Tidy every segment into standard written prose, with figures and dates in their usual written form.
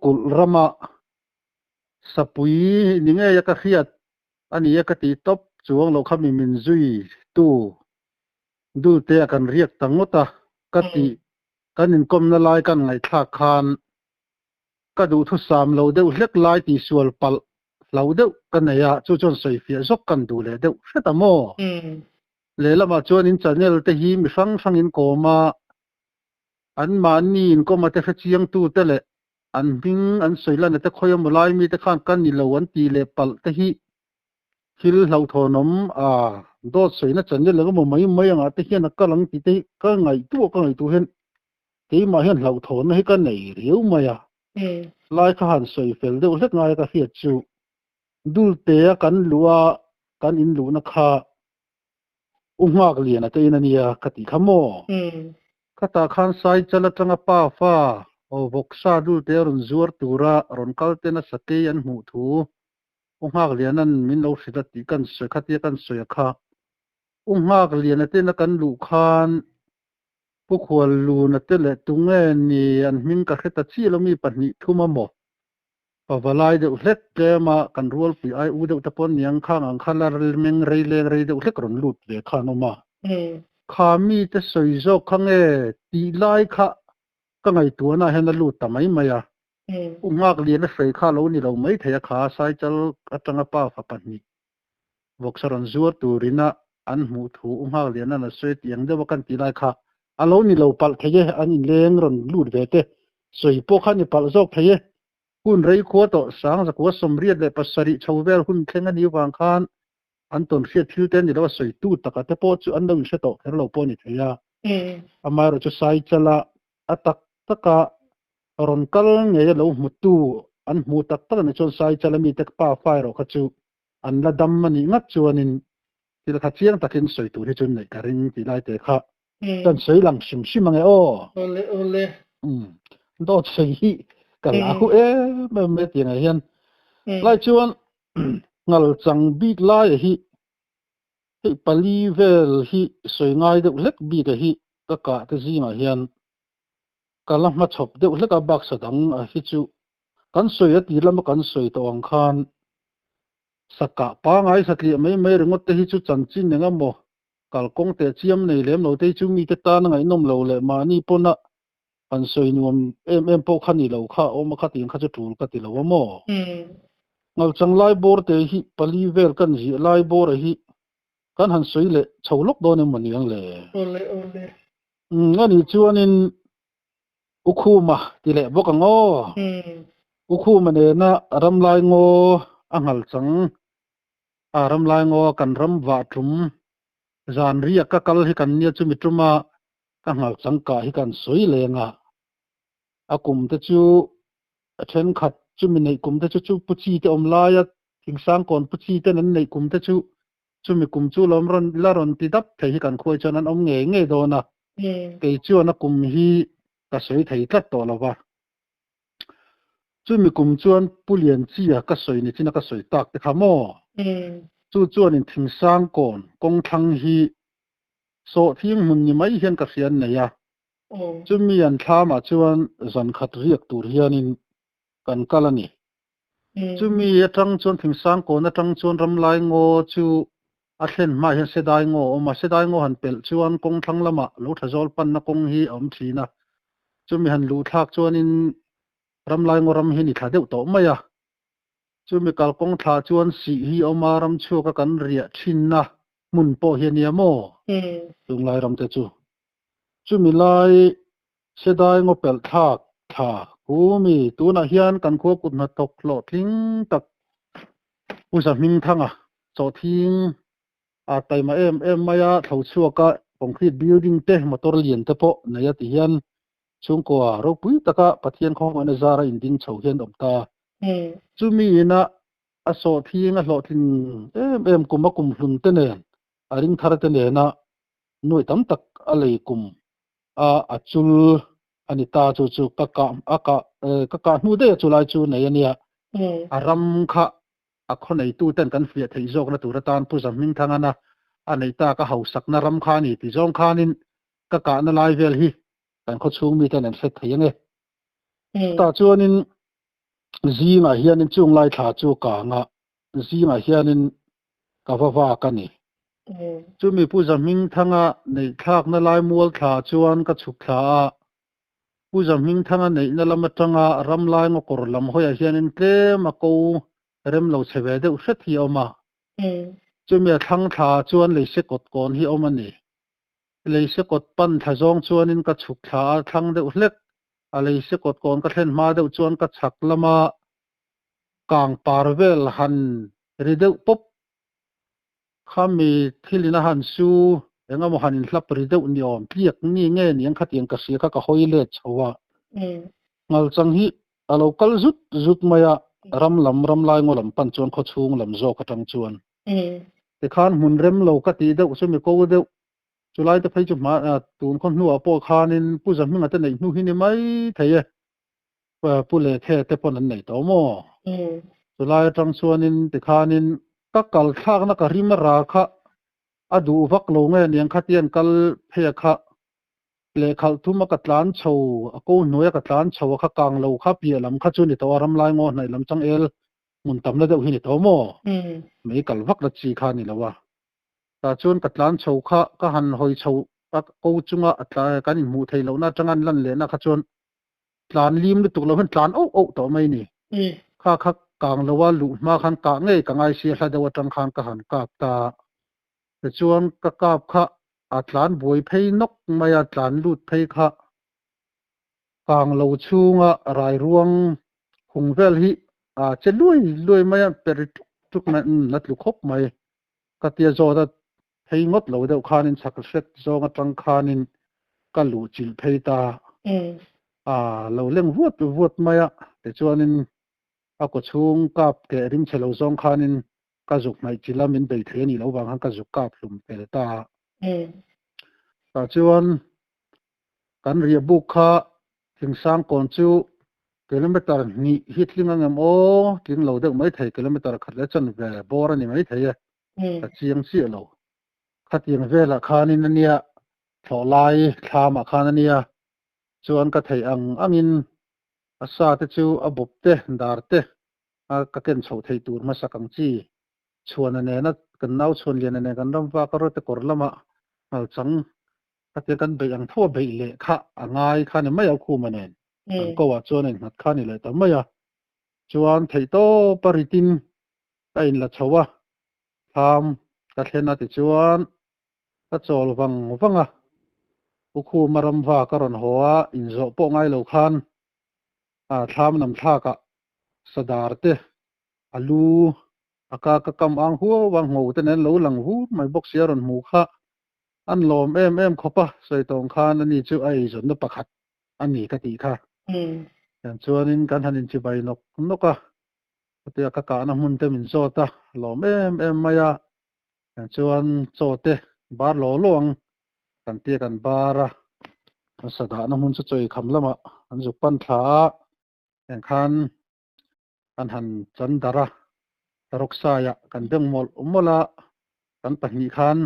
Kawkulh rama sapui ni ngeia ka hriat a ni a ka ti tawp chuang lo kha mi min zui tu Dulte a kan riak ta ngawt a ka tih kan inkawmna lai kan ngaihthlak khan ka duhthusam lo deuh hlek lai tihsual palh hlo deuh ka nei a, chu chuan sawifiah zawk kan duh leh deuh hret a maw? Lehlamah chuan in channel te hi mi hrang hrang in kawm a, anmahni inkawma te hrechiangtute leh an hming an sawi lana te khawi emaw lai mite khan ka ni lo an tih leh palh te hi thil hlauhthawnawm a dawt sawina channel eng emaw mai mai angah te hian a kal ang tih te hi ka ngaihtuah ka ngaihtuah hian keimah hian hlauhthawnna hi ka nei riau mai a. Lai kha han sawi fel deuh hlek ngai a ka hriat chu Dultea kan luh a kan in luhna kha U Nghak Liana te in a nia ka tih kha maw? Khatah khan Saichal atanga pa fa aw vawksa Dultea rawn zuar tura rawn kal ten a sakei an hmuh thu U Nghak Liana'n min lo hrilh a tih kan sawi khatia kan sawi a kha. U Nghak Liana tena kan luh khan Pu Khual Luna te leh tunge ni an hming ka hre ta chiah lo mi 2 thum a maw? Pavalai deuh hlek tlem a kan rualpui ai u deuh te pawh niang khang ang kha la meng rei leng rei deuh hlek rawn lut ve khan awm a. Kha mi te sawi zawk kha nge tih lai kha ka ngaihtuahna ah hian a lut ta mai mai a. U Nghak Lian a hrei kha lo ni lo mai thei a kha Saichal atanga pa fa 2 vawksa rawn zuar turina an hmuh thu U Nghak Lian an a sawi tih ang deuh a kan tih lai kha a lo ni lo palh thei e, an inleng rawn lut ve te sawi pawh kha ni palh zawk thei e. Hun rei khua tawh 1987 chho vel hun thleng a nih vang khan an tawn hriat thil te a ni lo a sawi tu taka te pawh chu an lo inhre tawh kher lo pawh a ni thei a. Amaherawhchu chu Saichala a tak taka rawn kal ngei a lo hmutu an hmuh tak tak a nih chuan Saichala mite pa fa erawh kha chu an la dam a nih ngat chuanin thil kha chiang takin sawi tur hi chu neih ka ring tih lai te kha kan sawi lang hrim hrim ange aw. Awle awle. Dawt sawi hi ka la hu em em mai tiangah hian. Lai chuan ngal chang bik lai hi hei 4 vel hi sawi ngai deuh hlek bik a hi ka kah te zingah hian ka la hmachhawp deuh hlek a baksa dang a hi chu kan sawi a tir lama kan sawi tawh ang khan Sakah pangai satliah mai mai ringawt te hi chu chanchin eng emaw kalkawng teh chiam nei lem lo te hi chu mite tan a ngaihnawm lo leh mahni pawna han sawi nuam em em pawh kha ni lo kha a awm a khatiang kha chu tul ka ti lo a maw? Ngalchang lai bawr te hi 4 vel kan ziah lai bawr a hi kan han sawi leh chho lawk dawn em maw niang le? Awle awle. A nih chuanin U Khuma ti leh bawk ang aw. U Khuma nena ramlai ngaw a nghal chang a ramlai ngaw kan ram vah tum zan riak ka kal hi kan nia chumi tuma ka nghal chang kah hi kan sawi leng a. A kum te chu a thenkhat chumi neih kum te chu chu pu chi te awm laia thingsang kawn pu chi ten an neih kum te chu chumi kum chu lawm rawn la rawn ti dap thei hi kan khuai chuan an awm ngei ngei dawn a. Kei chuan a kum hi ka sawi thei tlat tawh lo va. Chumi kum chuan Pu Lianchia ka sawi ni chin a ka sawi tak te kha maw? Chu chuanin Thingsang kawn kawng thlang hi sawhthing hmun ni mai hian ka hria an nei a. Chumi an thlamah chuan zan khat riak tur hianin kan kal a ni. Chumi atang chuan Thingsang kawn atang chuan Ramlai ngaw chu a thlen hma hian Sedai ngaw a awm a, Sedai ngaw han pelh chuan kawng thlang lamah lo tha zawl panna kawng hi a awm thin a, chumi han luh thlak chuanin Ramlai ngaw ram hi ni thla deuh tawh mai a, chumi kalkawng thla chuan sih hi a awm a, ram chhuaka kan riah thinna hmun pawh hi a nia maw? Chunglai ram te chu chumi lai Sedai ngaw pelh thlak thla ku mi tunah hian kan khua kut hnathawk hlawhtling tak Pu Zahmingthanga chawhthing a taima em em mai a, thlo chhuaka concrete building te motor lian te pawh nei a ti hian chhungkua ropui taka Pathian khawngaihna zara inding chho hian awm ta. Chumi ina a sawhthing a hlawhtling em em kum a kum hlun te nen a ring thar te nena nuai tam tak a lei kum a a chul a ni ta chu chu ka kah a kah ka kah hnu daih a chu lai chu nei a nia. A ram kha a khaw neitu ten kan fiah theih zawkna tur atan Pu Zahmingthangana a neih tak a hausakna ram kha a ni tih zawng khanin ka kahna lai vel hi kan khaw chhung miten an hret thei ange. Chutah chuanin. Zingah hianin chung lai thla chu kang a, zingah hianin ka va vak a ni. Chumi Pu Zahmingthanga neih thlakna lai mual thla chuan ka chhuk thla a, Pu Zahmingthanga neihna lam atanga ram lai ngawkawr lam hawiah hianin tlem a ko rem lo chhe ve deuh hret hi a awm a. Chumi a thlang thla chuan leise kawt kawn hi a awm a ni. Leise kawt pan thla zawng chuanin ka chhuk thla a thlang deuh hlek. A leise kawt kawn ka thlen hma deuh chuan ka chhak lama kang par vel han ri deuh pawp khami thilin a han su eng emaw han inhlap ri deuh ni awm tliak ni nge ni ang khatiang ka hria kha ka hawi let chho a. Ngalchang hi a lo kal zut zut mai a, ram lam ram lai ngaw lam pan chuan khawchhung lam zawk atang chuan. Tikhan hmun rem lo ka tih deuh chu mi ko deuh chulai te phei chu hma tun khaw hnuah pawh khanin Pu Zahminga te neih hnu hi ni mai thei e. Pu Lehkhe te pawn an nei tawh maw? Chulai atang chuanin tikhanin ka kal thlakna ka rim a ra kha a duh vak lo nge niang khatian kal phei a kha lehkhalh thum a ka tlan chho a ko hnuai a ka tlan chho a kha kang lo kha piah lam kha chu ni tawh a ram lai ngaw hnaih lam changel hmun tamna deuh hi ni tawh maw? Mei kal vak la chi kha ni lo a. Tah chuan ka tlan chho kha ka han hawi chho a ko chunga a tla kan inhmuh theih lohna atanga an lan lehna kha chuan tlan lim lutuk lo hian tlan auh auh tawh mai ni. Kha kha kang loa luh hma khan kah ngei ka ngai sia hla deuh atang khan ka han kap ta. Tichuan ka kap kha a tlan buai phei nawk mai a, tlan lut phei kha kang lo chhunga rai ruang hung vel hi a che luai luai mai a, per ri tuk tuk mai a tlu khawp mai. Ka tia zawt a phei ngawt lo deuh khanin chak hret zawng atang khanin ka luh chilh phei ta a lo leng vuat vuat mai a, tichuanin a kaw chhung kap keh rim chhe lo zawng khanin ka zuk hnaih chilh a, min bei thei a nih loh vang khan ka zuk kap hlum fel ta a. Tah chuan kan riah buk kha Thingsang kawn chu kilometer hnih hi tling ang em aw, tling lo deuh mai thei, kilometer khat leh chanve bawr a ni mai thei e, ka chiang chiah lo. Khatiang velah khanin a nia, thlawh lai thlamah khan a nia, chuan ka theih ang angin a sa te chu a bawp te, dar te a ka ken chhoh theih tur hmasak ang chi. Chhuana nena kan nau Chhuanliana nen kan ram vak a rawte kawr lamah ngalchang Khatia kan beih ang tho a beih leh kha a ngai kha ni mai a Khuma nen kan ko ah chuan a innghat kha ni leh ta mai a. Chuan theihtawp a ritin ka inla chho a, thlam ka thlen a tichuan ka chawl vang vang a. Pu Khuma ramva ka rawn haw a, inzawh pawh ngai lo khan thlam lam thlakah sadar te a lu a ka ka kam ang huau a, ngho te nen lo lang vur mai bawk sia rawn hmu kha An lawm em em khawp a, sawi tawng khan ani chu a eizawnna pakhat a ni ka tih kha. Tiang chuanin kan han inchibai nawk nawk a, chutia ka kahna hmun te min zawt a, lawm em em mai a. Tiang chuan chaw te bar law law ang kan tia kan bar a, an sadahna hmun chu chaw eikham lamah an zuk pan thla a, tiang khan kan han chan darh a, Rawksaiah kan beng mawlh mawlh a, kan pahnih khan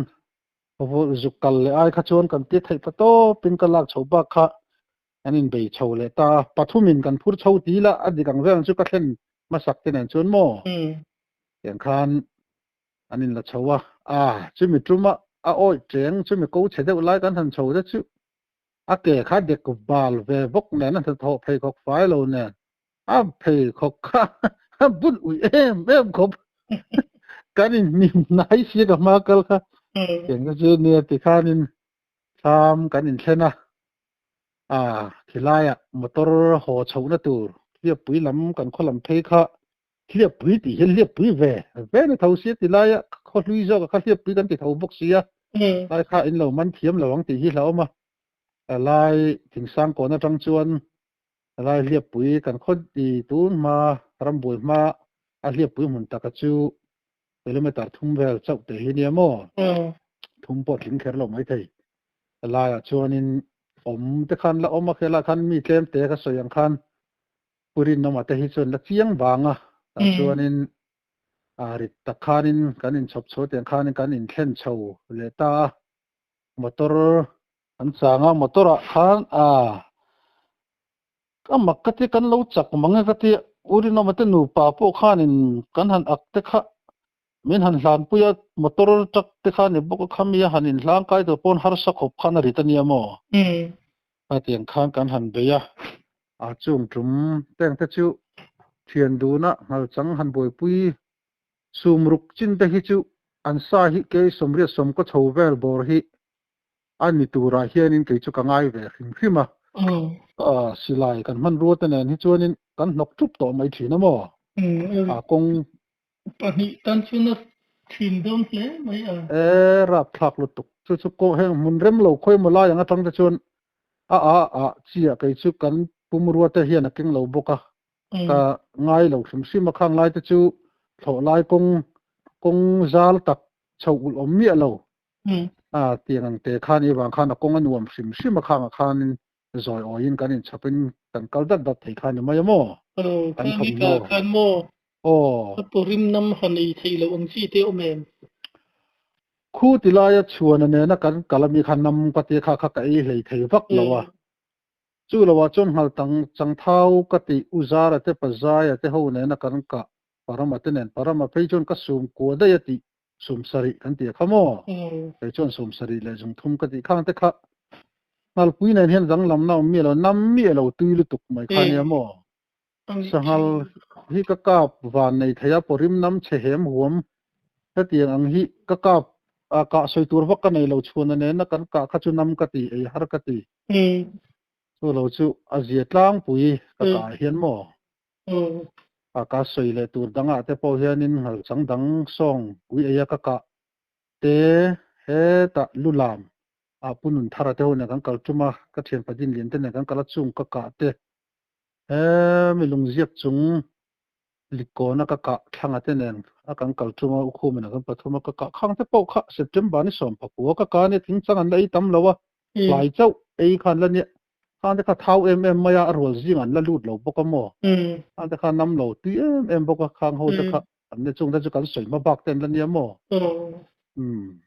zuk kal leh ai kha chuan kan tia theih ta tawpin ka lak chho bak kha kan inbei chho leh ta a, pathumin kan phur chho ti ila a dik ang vel ang chu ka thlen hmasak te nen chuan maw tiang khan an inla chho a, a chumi tuma a awih cheng chumi ko chhe deuh lai kan han chho te chu a ke kha dek bal ve bawk nen a hnathawh pheikhawk fai lo nen A pheikhawk kha a bun ui em em khawp. Kan inhnim hnai sia ka hma kal kha. Eng ka chu nia tikhanin thlam kan inthlen a. A khilaiah motor haw chhohna tur hliappui lam kan khaw lam phei kha hliappui tih hian hliappui ve ve ni tho sia tilaia khaw hlui zawk kha hliappui kan ti tho bawk sia. Lai kha in lo man thiam lo ang tih hi hlauhawm a. Lai thingsang kawn atang chuan Helai hliappui kan khaw ti tun hma rambuai hma a hliappui hmun taka chu kilometer thum vel chauh te hi nia maw? Thum pawh tling kher lo maithei. Helaiah chuanin awm te khan la awm a, helaiah khan mi tlem te ka sawi ang khan Pu Rinawma te hi chuan la chiang vang a, tah chuanin rit tak khanin kan inchhawp chho tiang khanin kan inthlen chho leh ta a, motor An chang a, motor ah khan a ka mak ka tia kan lo chak mang e ka tia U Rinawma te nupa pawh khanin kan han ak te kha min han hlanpui a, motor truck te kha ni bawk a, khami a han inhlang kai tur pawn harsa khawp khan a rit a nia maw? Hetiang khan kan han bei a, a chung tum teng te chu thian duna nghalchang han buaipui sum ruk chin te hi chu an sa hi kei sawmriat sawm kaw chho vel bawr hi a ni turah hianin kei chu ka ngai ve hrim hrim a. Silai kan hmanrua te nen hi chuanin kan hnawk thup tawh mai thin a maw? A kawng. Pahnih tan chuan a thin dawn hle mai a. E rapthlak lutuk. Chu chu kawng heng hmun rem lo khawi maw lai ang atang te chuan a a a chiah kei chu kan pumrua te hian a keng lo bawk a. Ka ngai lo hrim hrim a khang lai te chu thlawh lai kawng kawng zal tak chho ulh awm miah lo. A tiang ang te khan i vang khan a kawng a nuam hrim hrim a khang ah khanin zawi awiin kan inchhawpin kan kal dat dat thei kha ni mai a maw? Aw, Kan khang i thawmhnaw. kah khan maw? Aw. A pawrim nam han ei theih loh ang chi te awm em? Khu ti laia chhuana nena kan kal ami kha nam ka tia kha kha ka ei hlei thei vak lo a. Chu loah chuan nghal tang changthau ka tih u Zara te Pazaia te ho nena kan kah Parama te nen Parama phei chuan ka sum kua daih a tih sum sarih kan ti a kha maw? Kei chuan sum sarih leh zung thum ka tih khang te kha Nghalpui nen hian danglamna awm miah lo, nam miah lo tui lutuk mai kha nia maw? Sanghal hi ka kap van nei thei a, pawrim nam chhe hem huam hetiang ang hi ka kap a, kah sawi tur vak ka nei lo, chhuana nena kan kah kha chu nam ka ti, ei har ka ti. Chu lo chu a zia tlangpui ka kah ah hian maw? A ka sawi leh tur dangah te pawh hianin nghalchang dang sawng ui eia ka kah te hetah lu lam ah Pu Nunthara te ho nen kan kal tum a, ka thian Padin Lian te nen kan kal a chung ka kah te he mi lungziak chung likawna ka kah thlanga te nen a kan kal tum a, Ukhumin a kan pathum a ka kah khang te pawh kha September ni sawm pakua ka kah ania thingchang an la ei tam lo a, tlai chauh ei khan la nia Khang te kha thau em em mai a, a rual zing an la lut lo bawk a maw? Khang te kha nam lo tui em em bawk a, khang ho te kha an ni chung te chu kan sawi hma bak te an la nia maw? Umm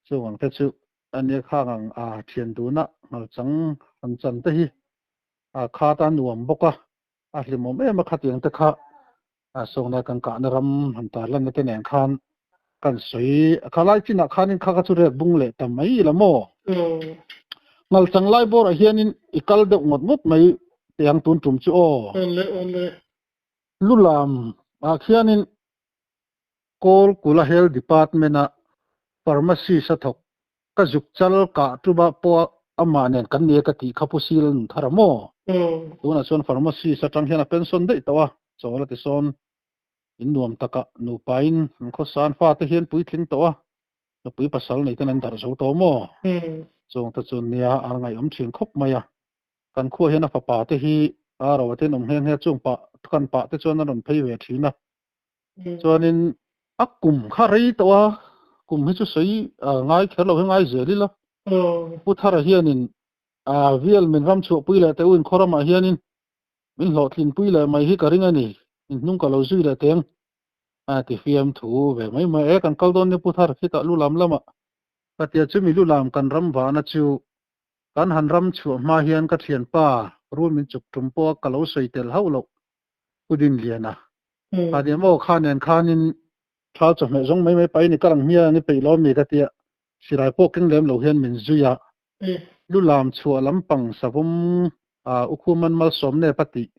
chung ang te chu a nia khang ang a thian duna nghalchang han chan te hi a khat a nuam bawk a, a hlimawm em a khatiang te kha a sawnglai kan kahna ram han tarlanna te nen khan kan sawi a kha lai chinah khanin kha kha chu rek bung leh ta mai ila maw? Nghalchang lai bawrah hianin i kal deuh ngawt ngawt mai teh ang tun tum chu aw. Awle awle. Lu lam ah khianin Kawl Kula Health Department a pharmacist a thawk ka zuk chal kah tuba pawh amah nen kan nia ka tih kha Pu Sil an thar a maw? Tunah chuan pharmacist atang hian a pension daih tawh a, chawl a ti sawn in nuam takah nupain an khawsan fate hian puitling tawh a, nupui pasal nei ten an darh zo tawh maw? Chung te chu nia a ngaihawm thin khawp mai a, kan khua hian a fapa te hi a ro a ten awm nghe nghe chung pah kan pah te chuan a rawn phei ve thin a. Chuanin a kum kha rei tawh a, kum hi chu sawi ngai kher lo hi ngai zel ila. Pu Thara hianin vial min ram chhuahpui leh teh u inkhawr ramah hianin min hlawhtlinpui leh mai hi ka ring a ni, inhnung ka lo zui leh teng a ti fiam thu ve mai mai. E kan kal dawn nia Pu Thar, khitah lu lam lamah. Ka tia chu mi lu lam kan ram vahna chu kan han ram chhuah hma hian ka thianpa rul min chuk tum pawh a ka lo sawi tel hauh loh. Pu Dinliana. Kha nia maw kha nen khanin thal chawhmeh zawng mai mai pahin i kal ang hmiang i peih lo ami ka tia silai pawh keng lem lo hian min zui a. Lu lam chhuah lampang savawm a Ukhuman malsawm nep a tih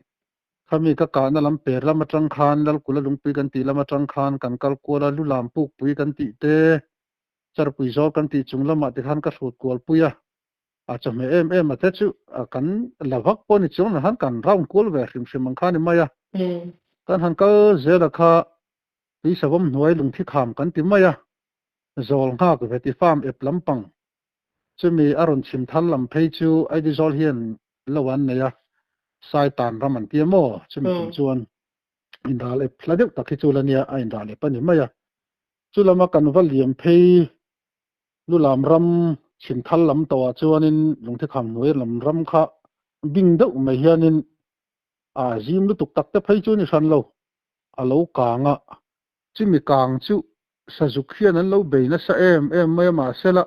khami ka kahna lam per lam atang khan Lalkula lungpui kan tih lam atang khan kan kal kual a lu lam pukpui kan tih te charpui zawl kan tih chung lamah tikhan ka hrut kual pui a. A chawhmeh em em a te chu kan la vak pawh ni chuang lo han kan round kual ve hrim hrim ang kha ni mai a. Kan han kal zel a kha tui savawm hnuai lungthi kham kan ti mai a, zawl nghak ve ti farm ep lampang chumi a rawn chhim thar lam phei chu Aidizawl hian lo an nei a, Saitan ram an ti a maw chumi kum chuan inral ep hla deuh tak hi chu la nia a inral ep a ni mai a. Chu lama kan va liam phei Lu lam ram chhimthal lam tawhah chuanin Lungthikham hnuai lam ram kha bing deuh mai hianin a zim lutuk tak te phei chu ni hran lo, a lo kang a. Chumi kang chu sazuk hian an lo bei nasa em em mai a, mahsela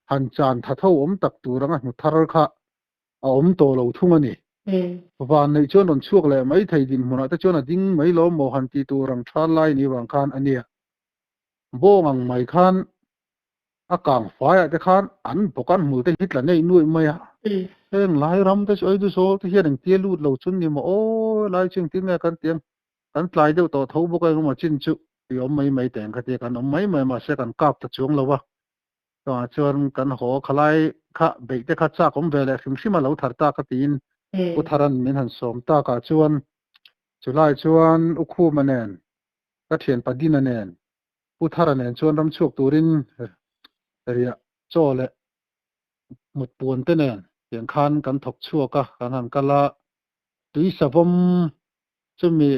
han chan tha tho awm tak tur anga hnu thar kha a awm tawh lo thung a ni. Van neih chuan rawn chhuak leh mai thei dinhmunah te chuan a ding mai lo maw han ti tur ang tha lai ni vang khan a nia. Bawng ang mai khan a kang faiah te khan an bawk an hmul te hi tla neih nuaih mai a. Heng lai ram te chu Aizawl te hian engtia lut lo chun ni maw aw lai chu engtin nge kan ti ang kan tlai deuh tawh tho bawk a engemaw chin chu i awm mai mai teh ang kha tia kan awm mai mai mahse kan kap ta chuang lo a. Chungah chuan kan haw khalai kha beih te kha chak awm ve leh hrim hrim a lo thar ta ka tiin Pu Tharan min han sawm takah chuan chulai chuan U Khuma nen ka thian Padina nen Pu Thara nen chuan ram chhuak turin riah chaw leh mut puan te nen tiang khan kan thawk chhuak a, kan han kal a, tui savawm chumi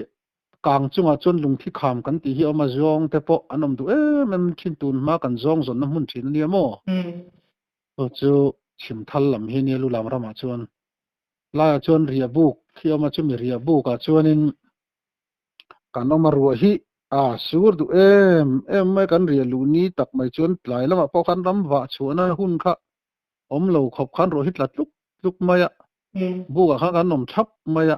kang chungah chuan lungthi kham kan tih hi a awm a, zawng te pawh an awm duh em em thin tun hma kan zawng zawnna hmun thin a nia maw? Chu chu chhim thal lam hi nia lu lam ramah chuan laiah chuan riah buk hi a awm a, chumi riah bukah chuanin Kan awm a ruah hi a sur duh em em mai kan riah luh ni tak mai chuan tlai lamah pawh khan ram vah chhuahna hun kha awm lo khawp khan ruah hi tla tluk tluk mai a, bukah khan kan awm thap mai a,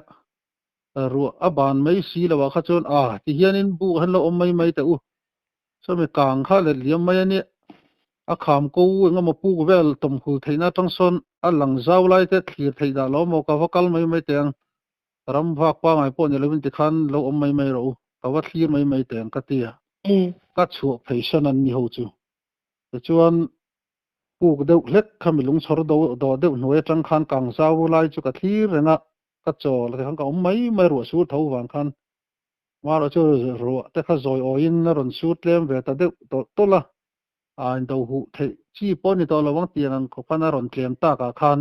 ruah a ban mai si lo ah kha chuan a ti hianin buk ah hian lo awm mai mai teh u, sawmi kang kha let liam mai a nia, a kham ko eng emaw puk vel tawmhul theihna atang sawn a lang zau lai te thlir theih dah lo maw ka va kal mai mai teh ang. Ram vak pangai pawh ni lovin tikhan lo awm mai mai rawh u, ka va thlir mai mai teh ang ka ti a, ka chhuah phei san an ni ho chu. Tichuan puk deuh hlek kha mi lungchhawr do dawh deuh hnuai atang khan kang zau lai chu ka thlir reng a, ka chaw la tikhan ka awm mai mai ruah sur tho vang khan marawh chu ruah te kha zawi awiin a rawn sur tlem ve ta deuh tawlh tawlh a, a indo huh theih chi pawh ni tawh lo ang tiang ang khawp khan a rawn tlem takah khan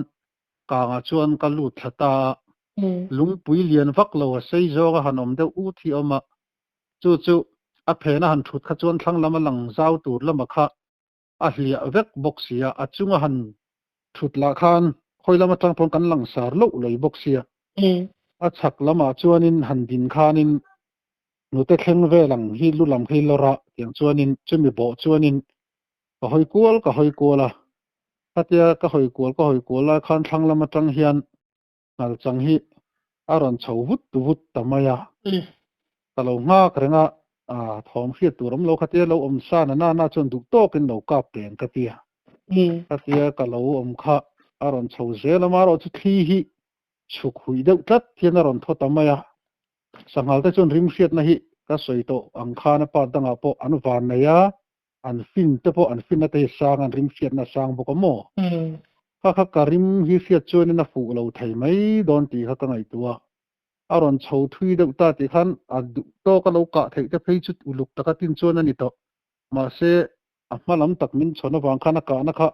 Kangah chuan ka lut thla ta a, lungpui lian vak lo a sei zawng a han awm deuh ut hi a awm a, chu chu a phen a han thut kha chuan thlang lama lang zau tur lama kha a hliah vek bawk si a, a chunga han thut lah khan khawi lam atang pawn kan lang sar loh lei bawk sia, a chhak lamah chuanin han din khanin hnute thleng vel ang hi lu lam khi lawr a tiang chuanin chumi bawh chuanin Ka hawi kual ka hawi kual a, khatia ka hawi kual ka hawi kual lai khan thlang lam atang hian ngal chang hi a rawn chho vut vut ta mai a. Ka lo nghak reng a, thawm hriat tur awm lo khatia lo awm sa na na na chuan duh tawkin lo kap teng ka ti a. Khatia ka lo awm kha a rawn chho zel a, amaherawh chu thli hi chhuk huih deuh tlat hian a rawn thaw ta mai a. Sanghal te chuan rim hriatna hi ka sawi tawh ang khan a part dangah pawh an van nei a, An fin te pawh an finna te hi sang an rim hriatna a sang bawk a maw? Kha kha ka rim hi hriat chuanin a fuh lo thei mai dawn tih kha ka ngaihtuah a. A rawn chho thui deuh ta tih khan a duh tawk a lo kah theih te phei chu uluk taka tin chuan a ni tawh. Mahse a hma lam tak min chhawn avang khan a kahna kha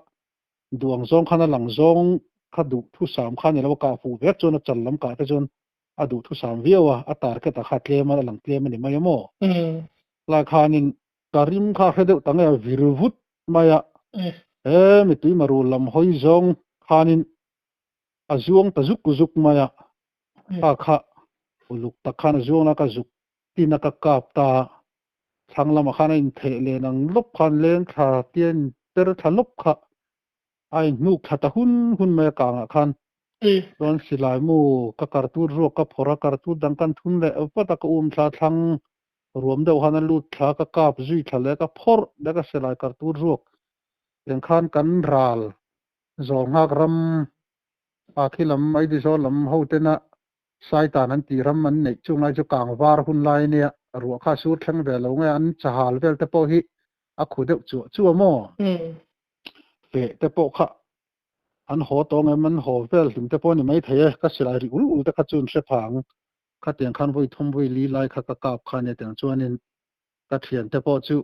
duh ang zawng khan a lang zawng kha duh thusam kha a ni lo a, kah fuh vek chuan a chal lam kah te chuan a duh thusam viau a, a target ah kha tlem a lang tlem a ni mai a maw? Lai khanin Ka rim kha hre deuh ta nge a vir vut mai a, he mitui maru lam hawi zawng khanin a zuang ta zuk zuk mai a, kha kha uluk tak khan a zuang la ka zuk tin a ka kap ta a, thlang lamah khan a intheh len ang lawp khan leng thla tia in per thla lawp kha a inhnuk thla ta hun hun mai a kangah khan chuan silai mu ka kartut ruak ka phawrh a, kartut dang kan thun leh vat a ka um thla thlang Ruam deuh khan a lut thla, ka kap zui thla leh ka phawrh leh ka silai kar tur ruak eng khan kan ral zawl nghak ram a khi lam Aidizawl lam ho tena Saitan an tih ram an neih chung lai chu kang var hun lai ania ruah kha sur thleng ve lo nge an chahal vel te pawh hi a khu deuh chuah chuah maw? Feh te pawh kha an haw tawng em an haw vel hlim te pawh a ni maithei e, ka silai ri ul ul te kha chu an hre phang. Khatiang khan vawi thum vawi li lai kha ka kap kha ania tiang chuanin ka thiante pawh chu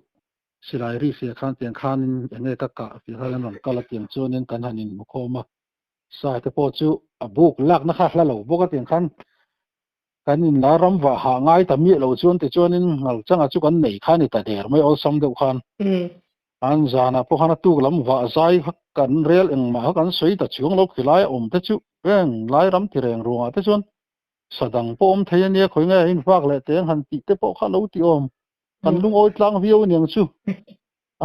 silai ri hria khan tiang khanin eng nge ka kah tih khan an rawn kal a tiang chuanin kan han inhmu khawm a, sai te pawh chu a buk lakna kha hla lo bawk a tiang khan kan inla ram vah hah ngai ta miah lo chuan tichuanin ngal changa chu kan nei kha a ni ta der mai awlsam deuh khan. An zanah pawh khan a tuk lam vah zai kha kan rel engmah kha kan sawi ta chuang lo khilai a awm te chu reng lai ram ti reng ruangah te chuan Sa dang pawh awm thei a nia, khawi nge a invak leh teng han tih te pawh kha lo ti awm. Kan lungawi tlang viau aniang chu.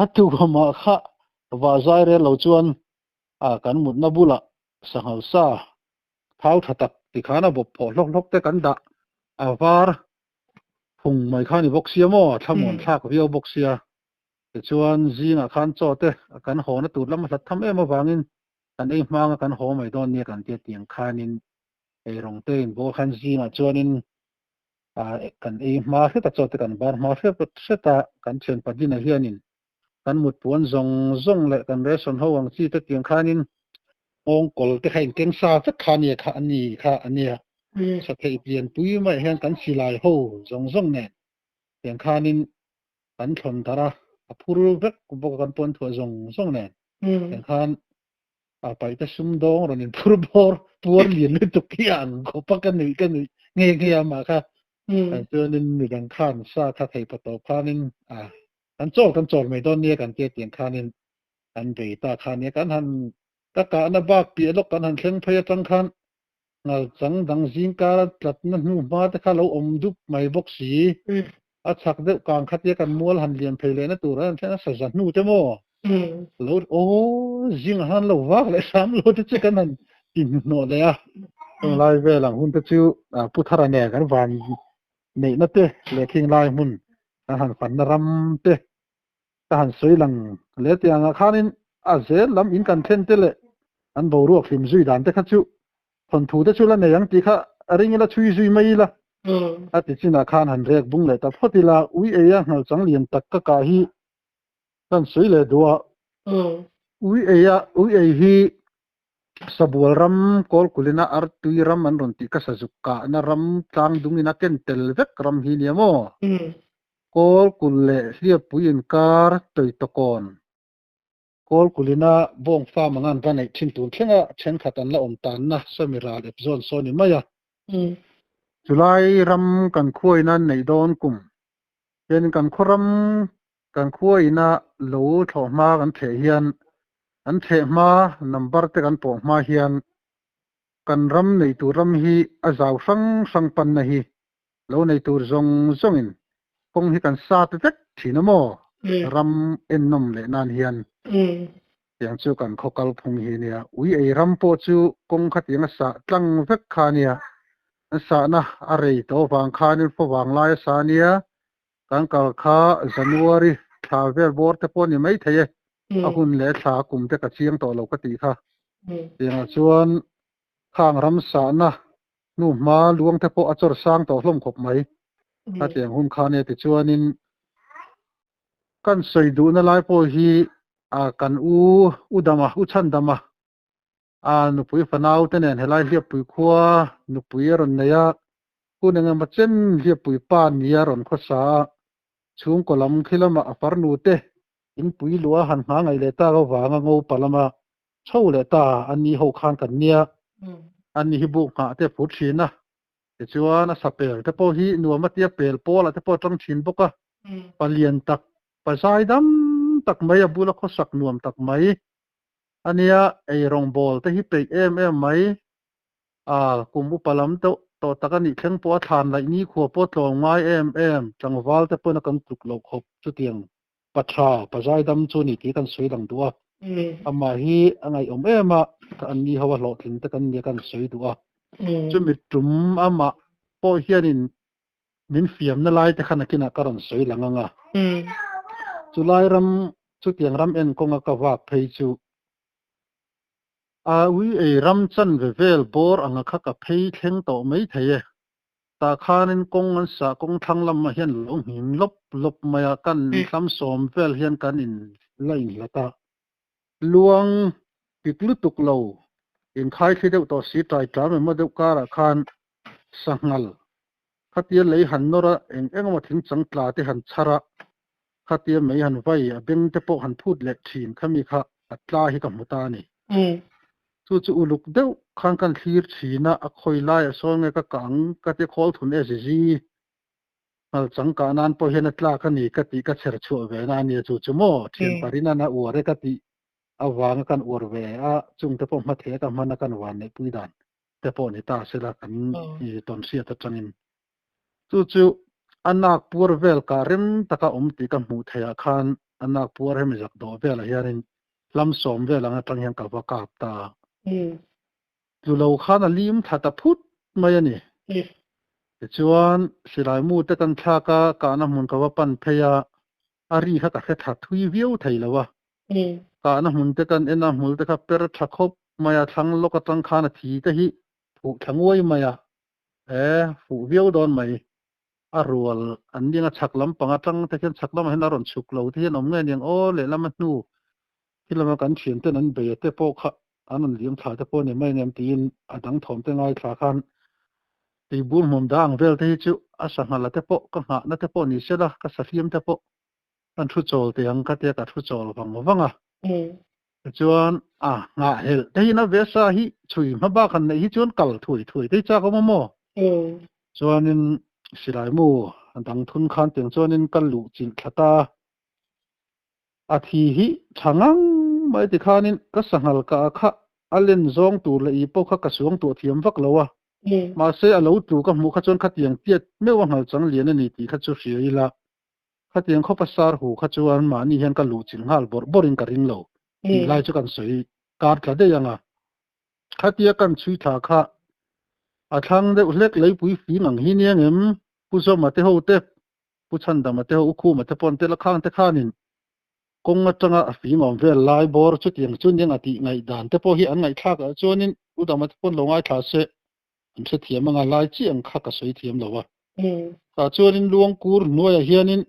A tuamah kha vah zai rel lo chuan a kan mutna bulah sanghal sa thau tha tak ti Tikhan a bawp phawh hlawk hlawk te kan dah a var phung mai kha a ni bawk sia maw, thlamuan thlak viau bawk sia. Tichuan zingah khan chaw te kan hawna tur lam a hlat tham em avangin kan ei hmanga kan haw mai dawn nia kan tia tiang khanin eirawng te inbawl khan zingah chuanin kan ei hma hret a chaw te kan bar hma hret hret a kan thian Padina hianin kan mut puan zawng zawng leh kan ration ho ang chi te tiang khanin nghawngkawl te kha inkeng sa vek kha ania kha a ni kha a nia. Satheih pianpui maiah hian kan silai ho zawng zawng nen tiang khanin kan thlawn darh a, a phur vek bawk a kan puan thuah zawng zawng nen tiang khan a paihte sumdawng rawn inphur bawr puar lian lutuk hi a ang khawp a ka nuih ka nuih nghe nghe a mah kha chuanin midang khan sa kha thei pawh tawp khanin a kan chawl kan chawl mai dawn nia kan tia tiang khanin kan bei ta kha nia kan han ka kahna bak piah lawk kan han thleng phei atang khan Ngal chang dang zingkara tlatna hnu hma te kha lo awm dup mai bawk si. A chhak deuh kang khatia kan mual han lian phei lehna tur an thlen a saza hnu te maw? Lo aw zingah han lo vak leh hram lo te chu kan han ti hnuhnawh leh a. Chung lai vel ang hun te chu Pu Thara nen kan van neihna te leh khing lai hmun kan han fanna ram te ka han sawi lang hle tiangah khanin a zel lam in kan thlen te leh an boruak hlim zui dan te kha chu thawnthu te chu la nei ang tih kha a ring ila chhui zui mai ila a ti chinah khan han rek bung leh ta phawt ila ui ei a nghal chang lian tak ka kah hi kan sawi leh duh a ui ei a ui ei hi sabual ram kawlkulina artui ram an rawn tih ka sazuk kahna ram tlang dungin a ken tel vek ram hi nia maw? Kawlkul leh Hliappui inkar Tawitawkawn Kawlkulina bawng farm anga an va neih thin tun thlenga thenkhat an la awm tanna sawmi ral ep zawn saw ni mai a. Chulai ram kan khuaina an neih dawn kum hianin kan khaw ram kan khuaina lo thlawh hma kan theh hian an theh hma number te kan pawh hma hian kan ram neitu ram hi a zau hrang hrang panna hi Lo nei tur zawng zawngin kawng hi kan sat vek thin a maw? Ram ennawm leh nan hian tiang chu kan khaw kal phung hi nia. Ui ei ram pawh chu kawng khatiang a sah tlang vek kha nia. An sahna a rei tawh vang khanin fo vang lai a sa nia. Kan kal kha January thla vel bawr te pawh a ni maithei e. A hun leh thla kum te ka chiang tawh lo ka tih kha. Tiangah chuan khang ram sahna hnu hma luang te pawh a chawr sang tawh hlawm khawp mai. A tiang hun kha nia tichuanin kan sawi duhna lai pawh hi a kan u u dama u chhan dama a nupui fanau te nen helai hliappui khua nupui a rawn nei a hun engemaw chen hliappui pa nia rawn khawsa a chhungkaw lam khi lama a farnu te inpui luah han hma ngaih leh tak avanga ngopa lama chho leh ta a ni ho khan kan nia a ni hi buk nghah te phur thin a tichuan a sa pel te pawh hi nuam a tia pel pawl ah te pawh a tang thin bawk a palian tak pa zai dam tak mai a bula khawsak nuam tak mai a nia ei rawngbawl te hi peih em em mai a kum upa lam deuh tawh tak a nih thleng pawh a thlan laih ni khua pawh tlawm ngai em em tlangval te pawhin a kan tluk loh khawp chutiang Pa tha, pa zaidam chu ni tih kan sawi lang duh a. Amah hi a ngaihawm em a, ka an ni ho a hlawhtling te kan nia kan sawi duh a. Chumi tum amah pawh hianin min fiamna lai te kha nakinah ka rawn sawi lang ang a. Chulai ram, chutiang ram en kawnga ka vak phei chu a ui ei ram chanve vel bawr anga kha ka phei thleng tawh maithei e. Tah khanin kawng an sah kawng thlang lamah hian lo nghing lawp lawp mai a, kan hlam sawm vel hian kan in la inhlat a. Luang pik lutuk lo inkhai thli deuh tawh si ṭai ṭam emaw deuh karah khan sanghal khatia lei han nawr a, eng eng emaw thing chang tla te han chhar a, khatia mei han vai a beng te pawh han phut leh ṭhin khami kha a tla hi ka hmu ta a ni. Chu chu uluk deuh khan kan thlir thin a, a khawi laiah sawn nge ka kah ang ka ti khawl thun e zizi. Nghal chang kah nan pawh hian a tlak a ni ka tih ka chher chhuah ve na a nia chu chu maw thian parin an a uar e ka tih avanga kan uar ve a, chung te pawh hmatheh a ka hman a kan van neihpui dan te pawh ni ta sela kan tawn hriat atangin. Chu chu a nak puar vel kah rem taka awm tih ka hmuh theih ah khan a nak puar hemi zak dawh velah hianin hlam sawm vel ang atang hian ka va kap ta. Tlu lo khan a lim thla ta phut mai a ni. Tichuan, silai mu te kan thlak a, kahna hmun ka va pan phei a, a ri kha ka hre tha thui viau thei lo a. Kahna hmun te kan en a, hmul te kha per tha khawp mai a, thlang lawk atang khan a thi te hi phuh thla nguai mai a, e fuh viau dawn mai. A rual an ning a, chhak lampang atang te khian chhak lamah hian a rawn chhuk lo te hian awm nge niang aw, lehlam a hnu Khi lama kan thianten an bei te pawh kha an rawn liam thla te pawh a ni mai aniang tiin a dang thawm te ngaithla khan tuibur hmuam dah ang vel te hi chu a sangha la te pawh ka nghahna te pawh ni sela ka sahliam te pawh kan thu chawl teh ang ka tia ka thu chawl vang vang a. Tichuan a nghahhelh te hi na ve sa hi chhui hma bak han neih hi chuan kal thuai thuai te hi chak awm a maw? Chuanin silai mu dang thun khan tiang chuanin ka luh chilh thla ta. A thi hi tha ngang mai ti khanin ka sanghal ka a kha a len zawng tur leh i pawh kha ka suang tuah thiam vak lo a. Mahse a lo tlu ka hmuh kha chuan khatiang tiat meuh a nghal chang lian a ni tih kha chu hria ila. Khatiang khawpa sar hu kha chuan mahni hian ka luh chilh nghal bawrh bawrhin ka ring lo tih lai chu kan sawi kar tla daih ang a. Khatia kan chhui thla kha a thlang deuh hlek leipui fing ang hi nia ngem Pu Zawma te ho te Pu Chhandama te ho U Khuma te pawn te la khang te khanin kawng atanga a fim awm vel lai bawr chutiang chu nia nga tih ngaihdan te pawh hi an ngaihthlak ah chuanin U Dama te pawn lo ngaithla se an hrethiam anga lai chiah ang kha ka sawi thiam lo a. Tah chuanin Luangkur hnuaiah hianin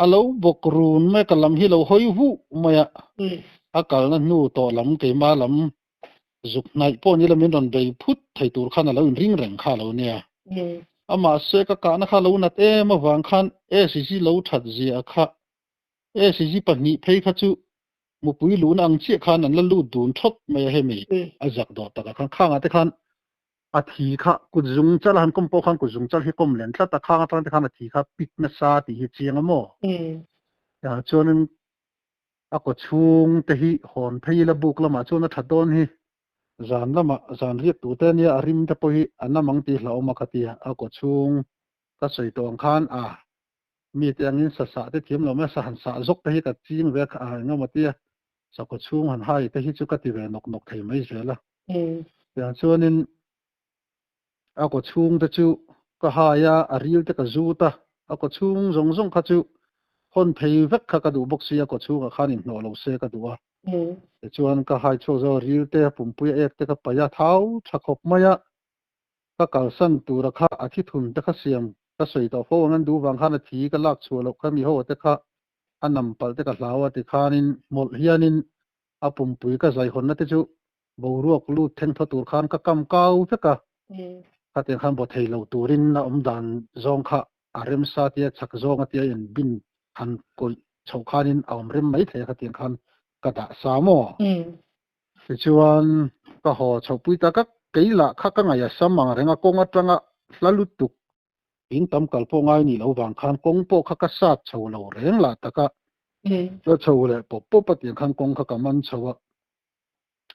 a lo bawk run mai ka lam hi lo hawi huh mai a, a kalna hnu tawh lam keimah lam Zuk hnaih pawh ni la min rawn bei phut thei tur khan a lo inring reng kha lo nia. Amahse ka kahna kha lo nat em avang khan ACG lo that zia kha ACG pahnih phei kha chu mupui luhna ang chiah khan an la lut dun thawt mai a hemi a zak dawh takah khan khangah te khan a thi kha kut zung chal a han kawm pawh khan kut zung chal hi kawm len tlat a khang atang te khan a thi kha pik nasa tih hi chiang a maw? Chuanin A kaw chhung te hi hawn phei ila buk lamah chuan a tha dawn hi. Zan lamah zan riak tur te ania a rim te pawh hi a nam ang tih hlauhawm a ka ti a, a kaw chhung ka sawi tawh ang khan a mite angin sa sah te thiam lo mai a, sa han sah zawk te hi ka ching ve a eng emaw tia sa kaw chhung han hai te hi chu ka ti ve nawk nawk thei mai zel a. Tiang chuanin a kaw chhung te chu ka hai a, a ril te ka zut a, a kaw chhung zawng zawng kha chu hawn phei vek kha ka duh bawk si, a kaw chhungah khan inhnawh lo se ka duh a. Tichuan ka hai chhuak zo a ril te, a pumpui a ek te ka paih a, thau tha khawp mai a, ka kalsan tura kha a thi thun te kha siam ka sawi tawh fo ang, an duh vang khan a thi ka lak chhuah loh kha mi ho te kha a nam palh te ka hlau a, tikhanin hmawlh hianin a pumpui ka zaihawnna te chu Boruak lut thleng thaw tur khan ka kam kau vek a, khatiang khan baw thei lo turin a awm dan zawng kha a remsa tia chak zawng a tia in bin han kawih chhoh khanin a awm rem mai thei a khatiang khan ka dah sa maw? Tichuan ka haw chhohpui ta ka kei lah kha ka ngaih a sam ang reng a kawng atanga hla lutuk in tam kal pawh ngai nih loh vang khan kawng pawh kha ka sat chho lo reng lah tak a, ka chho leh pawp pawp a tiang khan kawng kha ka man chho a.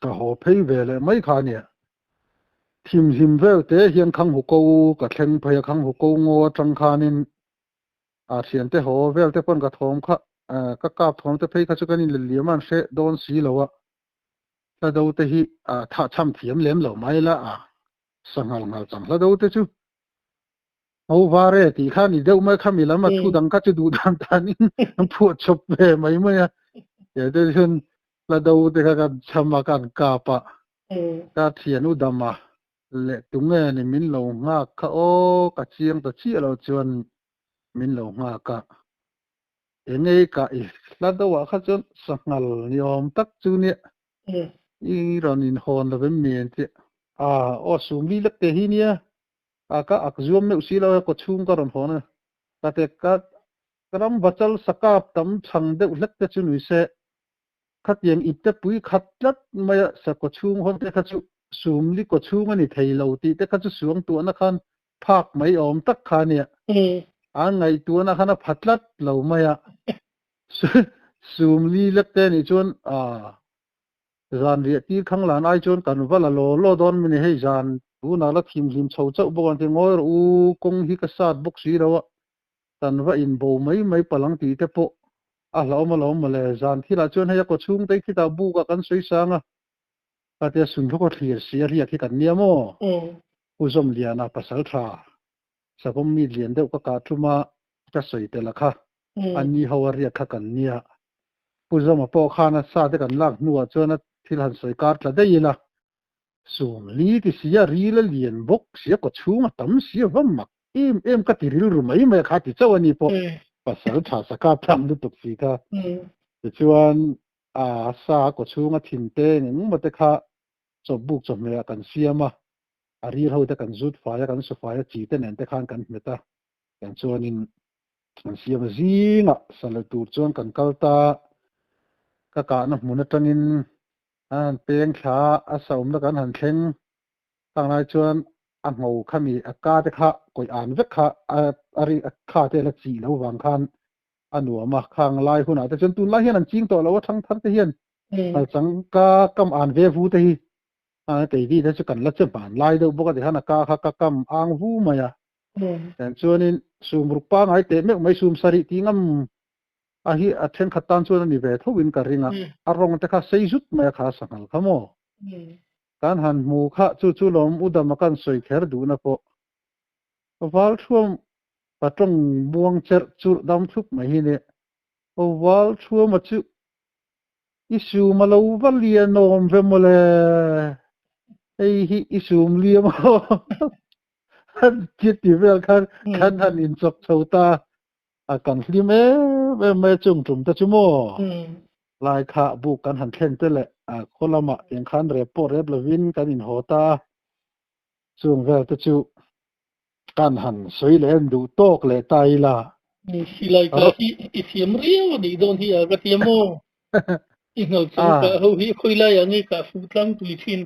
Ka haw phei ve leh mai kha ania. Thimhlim vel te hian Khanghu ko ka thleng phei a, Khanghu ko ngaw atang khanin a thiante haw vel te pawn ka thawm kha ka kap thawm te phei kha chu kan inlet liam a an hre dawn si lo a, hla do te hi a thahchham thiam lem lo mai la a sanghal nghal chang hla do te chu Ho var e tih kha ni deuh mai kha mi lam a thu dang kha chu duh dan danin an phuah chawp ve mai mai a. He te chuan hla do te kha kan cham a kan kap a, ka thian u dam a leh tunge ni min lo nghak kha aw ka chiang ta chiah lo chuan min lo nghak a. Engei ka i hla do ah kha chuan sanghal ni awm tak chu nia i rawn inhawn lo em mi an ti a, aw sumli lek te hi nia A ka ak zuam meuh si lo a, kaw chhung ka rawn hawn a. Ka te ka ram vachal sakap tam chhang deuh hlek te chu nui se, khatiang ip te pui khat tlat mai a, sa kaw chhung hawn te kha chu sumli kaw chhung a ni thei lo tih te kha chu suang tuahna khan phak mai awm tak kha a nia. A ngaihtuahna khan a pha tlat lo mai a. Sumli lek te nih chuan a Zan riah tir khang lan ai chuan kan va la law law dawn mai ni, hei zan tunah la thimhlim chho chauh bawk ang ti ngawi rawh u, kawng hi ka sat bawk si lo a, kan va inbo mai mai palh ang tih te pawh a hlauhawm alawm mawle, zan thilah chuan hei a kaw chhung te khitah buk ah kan sawi sang a, khatia sunhluka thlir si a riak hi kan nia maw? Pu Zawmliana pasal tha savawm mi lian deuh ka kah tum a, ka sawi tel a kha, an ni ho a riak kha kan nia. Pu Zawma pawh khan a sa te kan lak hnuah chuan a thil han sawi kar tla daih ila, sum li ti si a, ril a lian bawk si a, kawchhung a tam si a, va mak em em ka ti rilru mai mai a kha ti chauh a ni pawh pasal tha sa kap tham lutuk si kha. Tichuan a sa kawchhung a thin te engemaw te kha chawpbuk chawhmeh ah kan siam a, a ril ho te kan zut fai a, kan su fai a, chi te nen te khan kan hmet a, tiang chuanin kan siam a zingah sal tur chuan kan kal ta, ka kahna hmun atangin an han peng thla a, a sa awmna kan han thleng khang lai chuan a ngho khami a ka te kha kawih an vek kha a ri a kha te la chih lo vang khan a nuam a, khang lai hunah te chuan tunlai hian an ching tawh lo a, thangthar te hian Ngalchang ka kam an ve vu te hi a kei vi te chu kan la che hman lai deuh bawk a tikhan a ka kha ka kam ang vu mai a. Tiang chuanin sum ruk pangai teh meuh mai sum sarih tih ngam a hi a thenkhat tan chuan a ni ve tho in ka ring a, a rawng te kha sei zut mai a kha sanghal kha maw. Kan han hmu kha chu chu lawm u dama kan sawi kher duhna pawh Valthuam patawng muang cherh churh dam thlup mai hi nia. Aw Valthuama chu I sum a lo va lian awm ve mawle, hei hi i sum liam aw han ti ti vel khan kan han inchawk chho ta a, kan hlim em em mai a chung tum te chu maw lai kha buk kan han thlen te leh a khaw lamah tiang khan rep pawh rep lovin kan inhaw ta a, chung vel te chu Kan han sawi leh en duh tawk leh ta ila. Silai kah hi i thiam riau a nih dawn hi a ka ti a maw? I hngal chung kah ho hi khawi laiah nge kah fuh tlangpui thin?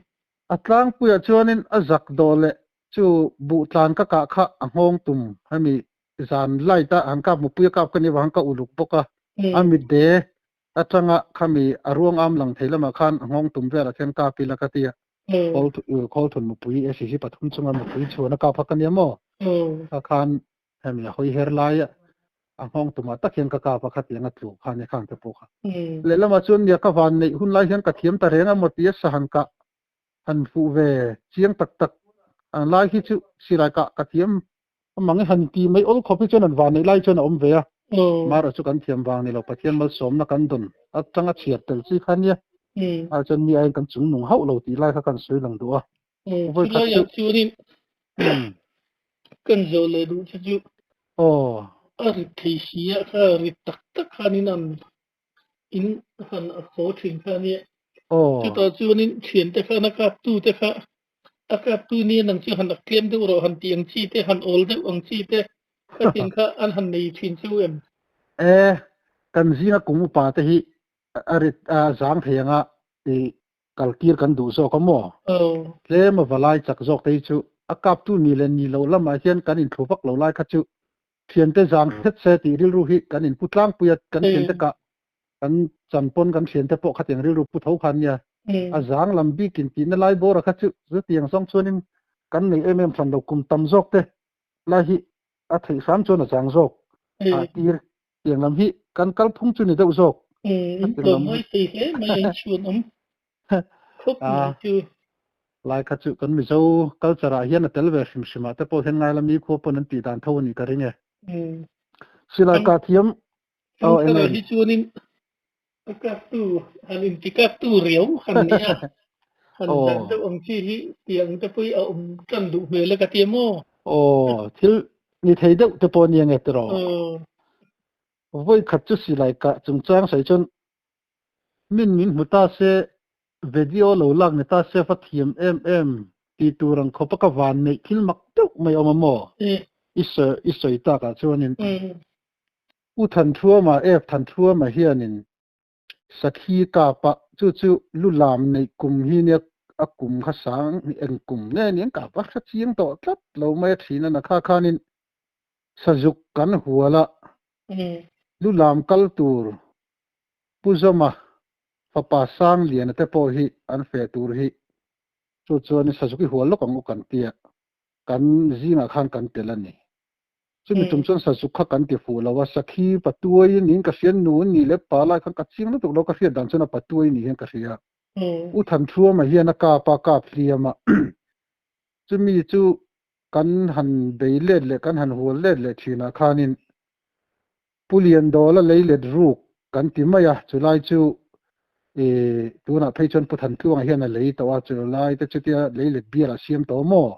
A tlangpuiah chuanin a zak dawh leh chu buh tlan ka kah kha a nghawng tum hemi zan light a han kap mupui a kap ka nih avang ka uluk bawk a, a mitde atanga khami a ruang am lang thei lamah khan a nghawng tum velah khian kap ila ka ti a. Khawl thun mupui ACC pathum chunga mupui chhuan a kap hak a nia maw? Kha khan hemi a hawi her lai a nghawng tumah tak hian ka kap a khatiang a tlu kha nia khang te pawh kha. Lehlamah chuan nia ka van neih hun lai hian ka thiam ta reng a maw tia sa han kah han fuh ve chiang tak tak ang lai hi chu silai kah ka thiam amang i han ti mai awl khawp hi chuan an van neih lai chuan a awm ve a. Mara chu kan thiam vang ni lo Pathian malsawmna kan dawn atanga chhiar tel chi kha nia. Ai chuan mi aiin kan chung nung hauh lo tih lai kha kan sawi lang duh a. Vawi khat chu chuanin kan zawh leh duh che chu a rit thei si a kha rit tak tak khanin an in han a haw thin kha nia. Chutah chuanin thiante khan a kaptu te kha A kaptu nia nang chu han tlem deuh rawh han tih ang chi te, han awl deuh ang chi te kha tin kha an han nei thin cheu em? E, kan zinga kum upa te hi a rit a zang thei anga i kaltir kan duh zawk a maw? Tlem a valai chak zawk te hi chu a kaptu ni leh ni loh lamah hian kan inthlu vak lo lai kha chu thiante zang hret se tih rilru hi kan inpu tlangpui a, kan thiante kah kan chan pawn kan thiante pawh khatiang rilru pu tho khan nia a zang lam bik in tihna lai bawr a kha chu chutiang zawng chuanin kan nei em em hran lo kum tam zawk te lai hi a theih hram chuan a zang zawk a tir tiang lam hi kan kal phung chu ni deuh zawk lai kha chu kan Mizo culture ah hian a tel ve hrim hrim ah te pawh hian ngai la mi khua pawn an tih dan tho a nih ka ring e silai ka thiam Aw eng em? Hi chuanin a kaptu han inti kaptu riau han ni a, han dan deuh ang chi hi tiang te pawh hi a awm tan duh hmel a ka ti a maw? Aw, thil ni thei deuh te pawh a nia nge tiraw? Vawi khat chu silai kah chungchang sawi chuan min min hmu ta se video lo lak ni ta se va thiam em em ti tur ang khawpa ka van neih thil mak deuh mai a awm a maw? I sawi i sawi takah chuanin U Thanthuama, F. Thanthuama hianin Sakhi kapa chu chu lu lam neih kum hi nia a kum kha sang eng kum nge ni ang kapa hre chiang tawh tlat lo mai a thin a na kha khanin Sazuk kan hual a, lu lam kal tur Pu Zawma fapa Sangliana te pawh hi an feh tur hi chu chuanin Sazuk i hual lawk ang u kan tia kan zingah khan kan tel a ni. Chumi tum chuan sazuk kha kan ti fuh lo a, sakhi patuai niin ka hria, nu ni leh pa lai khan ka chiang lutuk lo, ka hriat dan chuan a patuai ni hian ka hria. U Thanthuama hian a kap a, kap hliam a. Chumi chu kan han bei let leh kan han hual let leh thinah khanin Pu Liandawla lei let ruk kan ti mai a, chulai chu ih tunah phei chuan Pu Thantluanga hian a lei tawh a, chulai te chutia lei let bial a siam tawh maw?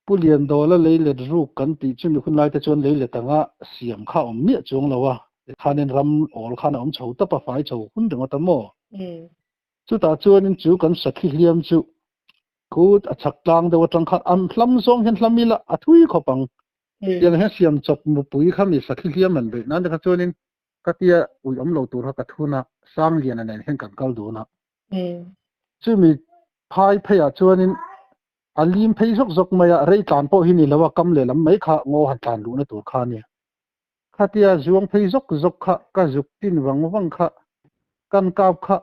Pu Liandawla lei let ruk kan tih chu mi hun lai te chuan lei let anga siam kha a awm miah chuang lo a, tikhanin ram awl khan a awm chho tawp a, fai chho hun ringawt a maw? Chutah chuanin chu kan sakhi hliam chu khut a chhak tlang deuh atang khan an hlam zawng hian hlam ila a thui khawp ang. Tiang hian siam chawp mupui kha mi sakhi hliam an beih nan te kha chuanin ka tia ui awm lo tur kha ka thun a, Sangliana nen hian kan kal dun a. Chumi phai pheiah chuanin a lim phei zawk zawk mai a, rei tlan pawh hi ni lo a, kam lehlam mai kha ngaw han tlan luhna tur kha a nia. Khatia zuang phei zawk zawk kha ka zuk tin vang vang kha kan kap kha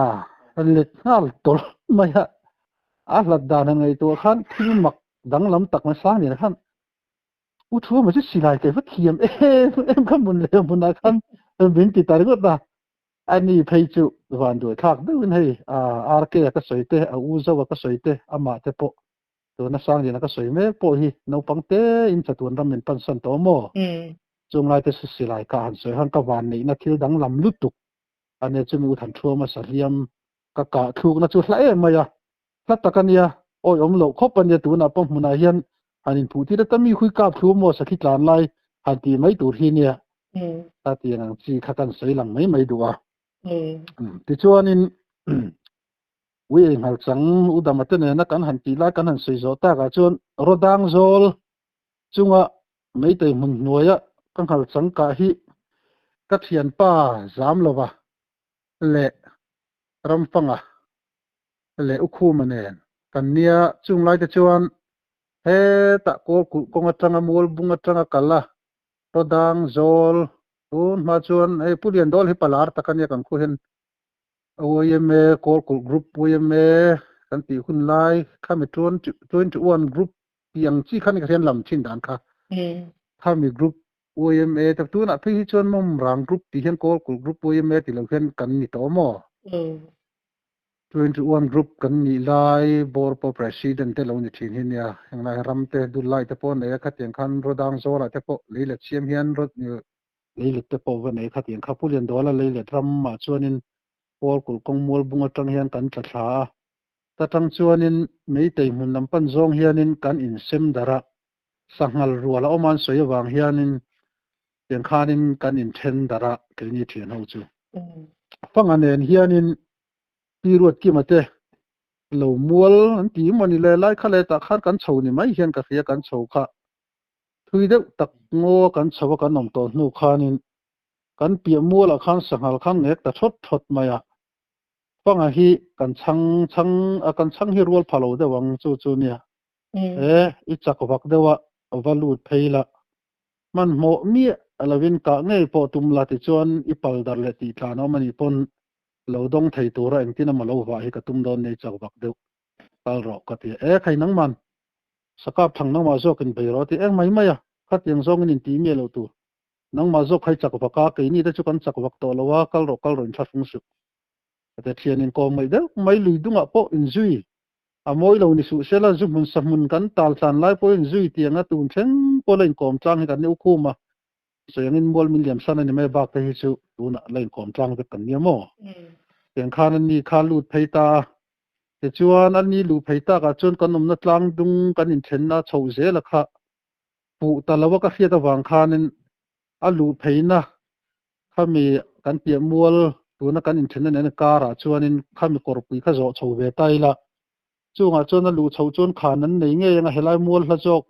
a let nghal tawlh mai a, a hlat dan han ngaihtuah khan thil mak danglam tak mai sang nen khan u thu maw chu silai kei va thiam em em kha hmun leh hmunah khan min ti ta ringawt a, ani phei chu van duai thlak deuhin hei RK a ka sawi te a u zo a ka sawi te amah te pawh Tuna Sangliana ka sawi mek pawh hi naupang te in chatuan ram min pansan tawh maw? Chung lai te chu silai kah han sawi khan ka van neihna thil danglam lutuk a nia chumi u Thanthuam a sahliam ka kah thlukna chu hla em mai a, hla tak a nia, awi awm loh khawp a nia tunah pawh hmunah hian han inphuh tir a ta mi hui kap thlu maw sakhi tlan lai han tih mai tur hi nia ka tiang ang chi kha kan sawi lang mai mai duh a. Tichuanin Ui ei nghal chang u dama te nena kan han tih lai kan han sawi zawh takah chuan Rawdang zawl chunga Meitei hmun hnuaia ka nghal chang kah hi ka thianpa zam lova leh Ramfanga leh Ukhuma nen kan nia chung lai te chuan hetah kawl kulh kawng atanga Mualbung atanga kal a Rawdang zawl tun hma chuan hei Pu Liandawl hi palar tak ania kan khuh hian YMA Kawlkulh Group YMA kan tih hun lai khami 21 Group tih ang chi kha ni ka hian lam thin dan kha. Khami Group YMA te tunah phei hi chuan Mawmrang Group tih hian Kawlkulh Group YMA tih lo hian kan ni tawh maw? 21 Group kan nih lai Board pawh President te lo ni thin hi nia. Henglai ram te Dullai te pawh nei a khatiang khan Rawdang Zawlah te pawh lei let siam hian Leilet te pawh va nei kha tiang kha Pu Liandawla leilet ramah chuanin Kawlkulh kawng mual bung atang hian kan tla thla a, ta tang chuanin Meitei hmun lam pan zawng hianin kan insem darh a, sanghal rual a awm an sawi avang hianin tiang khanin kan inthen darh a keini thian ho chu. Fanga nen hianin Pi Ruatkima te lo mual an ti maw ni le, lai kha letah khan kan chho ni mai hian ka hria kan chho kha. Thui deuh tak ngaw kan chho a kan awm tawh hnu khanin kan piah mualah khan sanghal khan ngek ta thawt thawt mai a, Fanga hi kan chhang chhang a kan chhang hi rual pha lo deuh ang chu chu nia. E i chak vak deuh a va lut phei la, hmanhmawh miah lovin kah ngei pawh tum la tichuan i pal dar leh tih tlan a awm a nih pawn lo dawng thei tura engtin emaw lo vah hi ka tum dawn nei chak vak deuh kal rawh ka ti a, e khai nangman Sakap thang nangmah zawkin bei rawh a ti eng mai mai a, khatiang zawngin intih miah loh tur. Nangmah zawk khai chak vak a, keini te chu kan chak vak tawh lo a, kal rawh kal rawh inthlahrung suh. Ka ti a, thian inkawm ngaih deuh mai lui dungah pawh inzui a mawi lo ni suh sela, zu hmun sa hmun kan tal tlan lai pawh inzui tiang a tun thleng pawh la inkawm tlang hi kan ni ukhum a, sawi angin mual min liam san a ni mai bak te hi chu tunah la inkawm tlang vek kan nia maw? Tiang khan an ni kha lut phei ta a, Tichuan, a ni luh phei takah chuan kan awmna tlang dung kan inthenna chhoh zel a kha puh ta lo a ka hriat avang khanin a luh pheina khami kan piah mual tuna kan inthenna nen karah chuanin khami kawrpui kha zawh chho ve ta ila. Chungah chuan a luh chhoh chuan khan an nei ngei anga helai mual hla zawk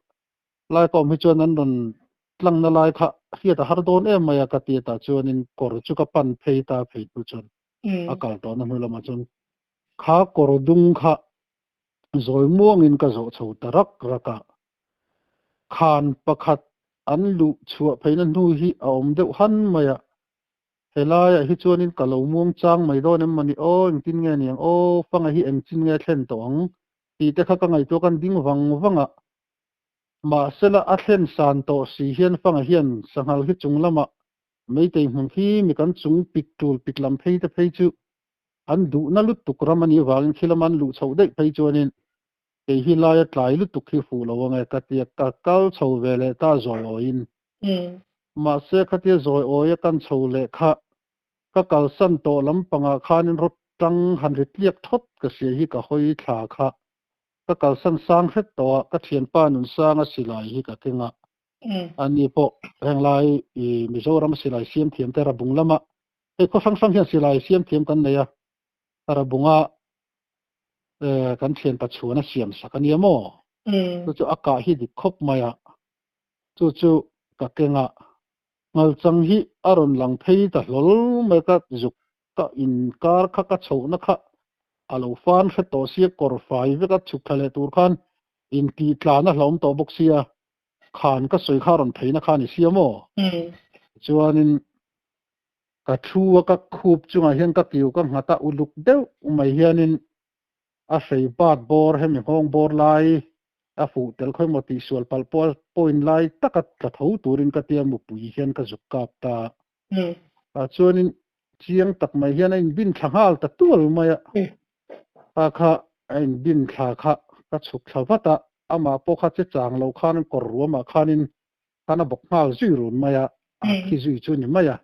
lai ka awm hi chuan an rawn tlangna lai kha hriat a har dawn em mai a ka ti tah chuanin kawr chu ka pan phei ta phei hnu chuan a kal tawhna hnu lamah chuan Kha kawr dung kha zawi muangin ka zawh chho ta rak rak a, khan pakhat an luh chhuah pheina hnu hi a awm deuh han mai a, helaiah hi chuanin ka lo muang chang mai dawn em mawni aw, engtin nge niang aw, fanga hi engchin nge thlen tawh ang tih te kha ka ngaihtuah kan ding vang vang a, mahsela a thlen san tawh si hian fanga hian sanghal hi chung lamah meitei hmun khi mi kan chung pik tul pik lam phei te phei chu an duhna lutuk ram a nih avangin khi lama an luh chhoh daih phei chuanin Kei hi laia tlai lutuk hi fuh lo ange ka tia ka kal chho ve leh ta zawi awiin. Mahse khatia zawi awia kan chho leh kha ka kalsan tawh lampangah khanin rawt tang han ri tliak thawt ka hria hi ka hawi thla kha ka kalsan sang hret tawh a, ka thianpa Nunsanga silai hi ka keng a. Ani pawh henglai i Mizoram silai siam thiam te Rabung lama hei khaw hrang hrang hian silai siam thiam kan nei a, Rabunga kan thian Pachuan a siam sak a nia maw? Chu chu a kah hi dik khawp mai a, chu chu ka keng a, Nghalchang hi a rawn lang phei ta hlawl mai ka zuk ka inkar kha ka chhohna kha a lo fan hre tawh sia kawr fai vek a chhuk thla leh tur khan intih tlan a hlauhawm tawh bawk sia khan ka sawi kha a rawn pheina kha a ni sia maw? Chuanin ka thu a ka khup chungah hian ka kiu ka nghat a uluk deuh mai hianin a hrei bat bawr hemi nghawng bawr lai a fuh tel khawi maw tih sual palh pawh point lai taka tla tho turin ka tia mupui hian ka zuk kap ta a chuanin chiang tak mai hian a inbin thla nghal ta tual mai a ta kha a inbin thla kha ka chhuk thla vat a amah pawh kha che chang lo khan kawr ruamah khanin khan a bawk nghal zui run mai a a khi zui chu ni mai a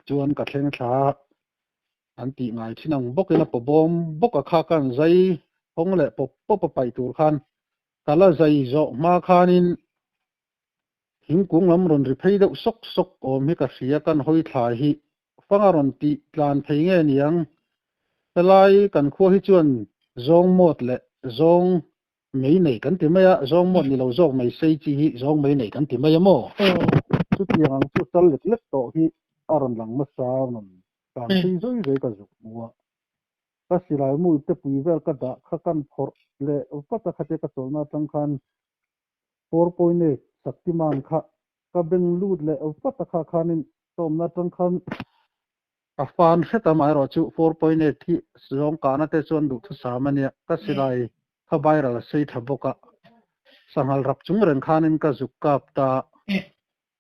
chuan ka thleng thla an tih ngai thin ang bawkin a pawbawm bawk a kha khan zai hawng leh pawp pawp a paih tur khan ka la zai zawh hma khanin thingkung lam rawn ri phei deuh sawk sawk awm hi ka hria kan hawi thla hi fanga rawn tih tlan phei nge niang helai kan khua hi chuan zawng mawt leh zawng Mei nei kan ti mai a, zawng mawt ni lo zawk mai sei chi hi zawng mei nei kan ti mai a maw? Chutiang ang chu chal lek lek tawh hi a rawn lang nasa a rawn tlan phei zawi zawi ka zuk hmu a. Ka silai mu ipte pui vel ka dah kha kan phawrh leh vat a khatia ka chawlhna atang khan 4.8 Shaktimaan kha ka beng lut leh vat a kha khanin tawmna atang khan A fan hret a, amaherawhchu 4.8 hi zawng kahna te chuan duhthusam a nia. Ka silai kha viral a sei tha bawk a, sanghal rap chung reng khanin ka zuk kap ta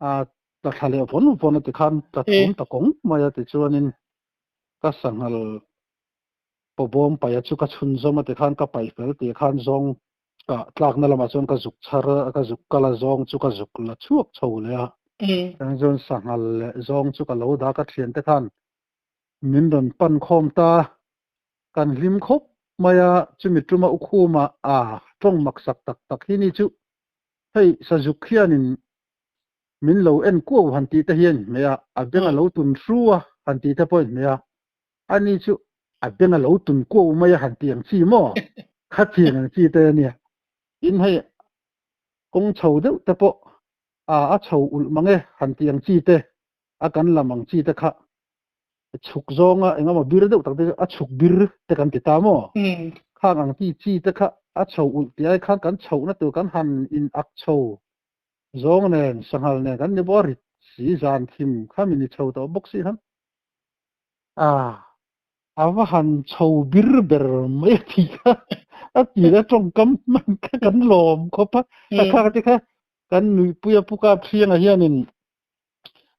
a, tla thla leh vawn vawn a ti khan tla thum ta kawng mai a tichuanin ka sanghal pawbawm paih a chu ka chhunzawm a ti khan ka paih fel tih khan zawng Ka tlakna lamah chuan ka zuk chhar a, ka zuk kal a, zawng chu ka zuk la chhuak chho leh a. Chutiang chuan sanghal leh zawng chu ka lo dah ka thiante khan min rawn pan khawm ta. Kan hlim khawp mai a, chumi tuma u khuma a tawng maksak tak tak hi ni chu hei sazuk hianin min lo en kuau han tih te hian hmeh a, a beng a lo tun hru a han tih te pawhin hmeh a. Ani chu a beng a lo tun kuau mai a han ti ang chi maw? Khatiang ang chi te a nia. Tin hei kawng chho deuh te pawh a a chho ulh mang e han ti ang chi te, a kan lam ang chi te kha chhuk zawnga engemaw bir deuh tak te chu a chhuk bir te kan ti ta maw? Khang ang ti chi te kha a chho ulh tih ai khan kan chhohna tur kan han in ak chho zawng nen sanghal nen kan ni bawk a rit si zan thim kha min i chho tawh bawk si khan. A, a va han chho bir ber mai a ti kha, a ti la tawngkam hman kha kan lawm khawp a, a khak te kha kan nuihpui a puka thianga hianin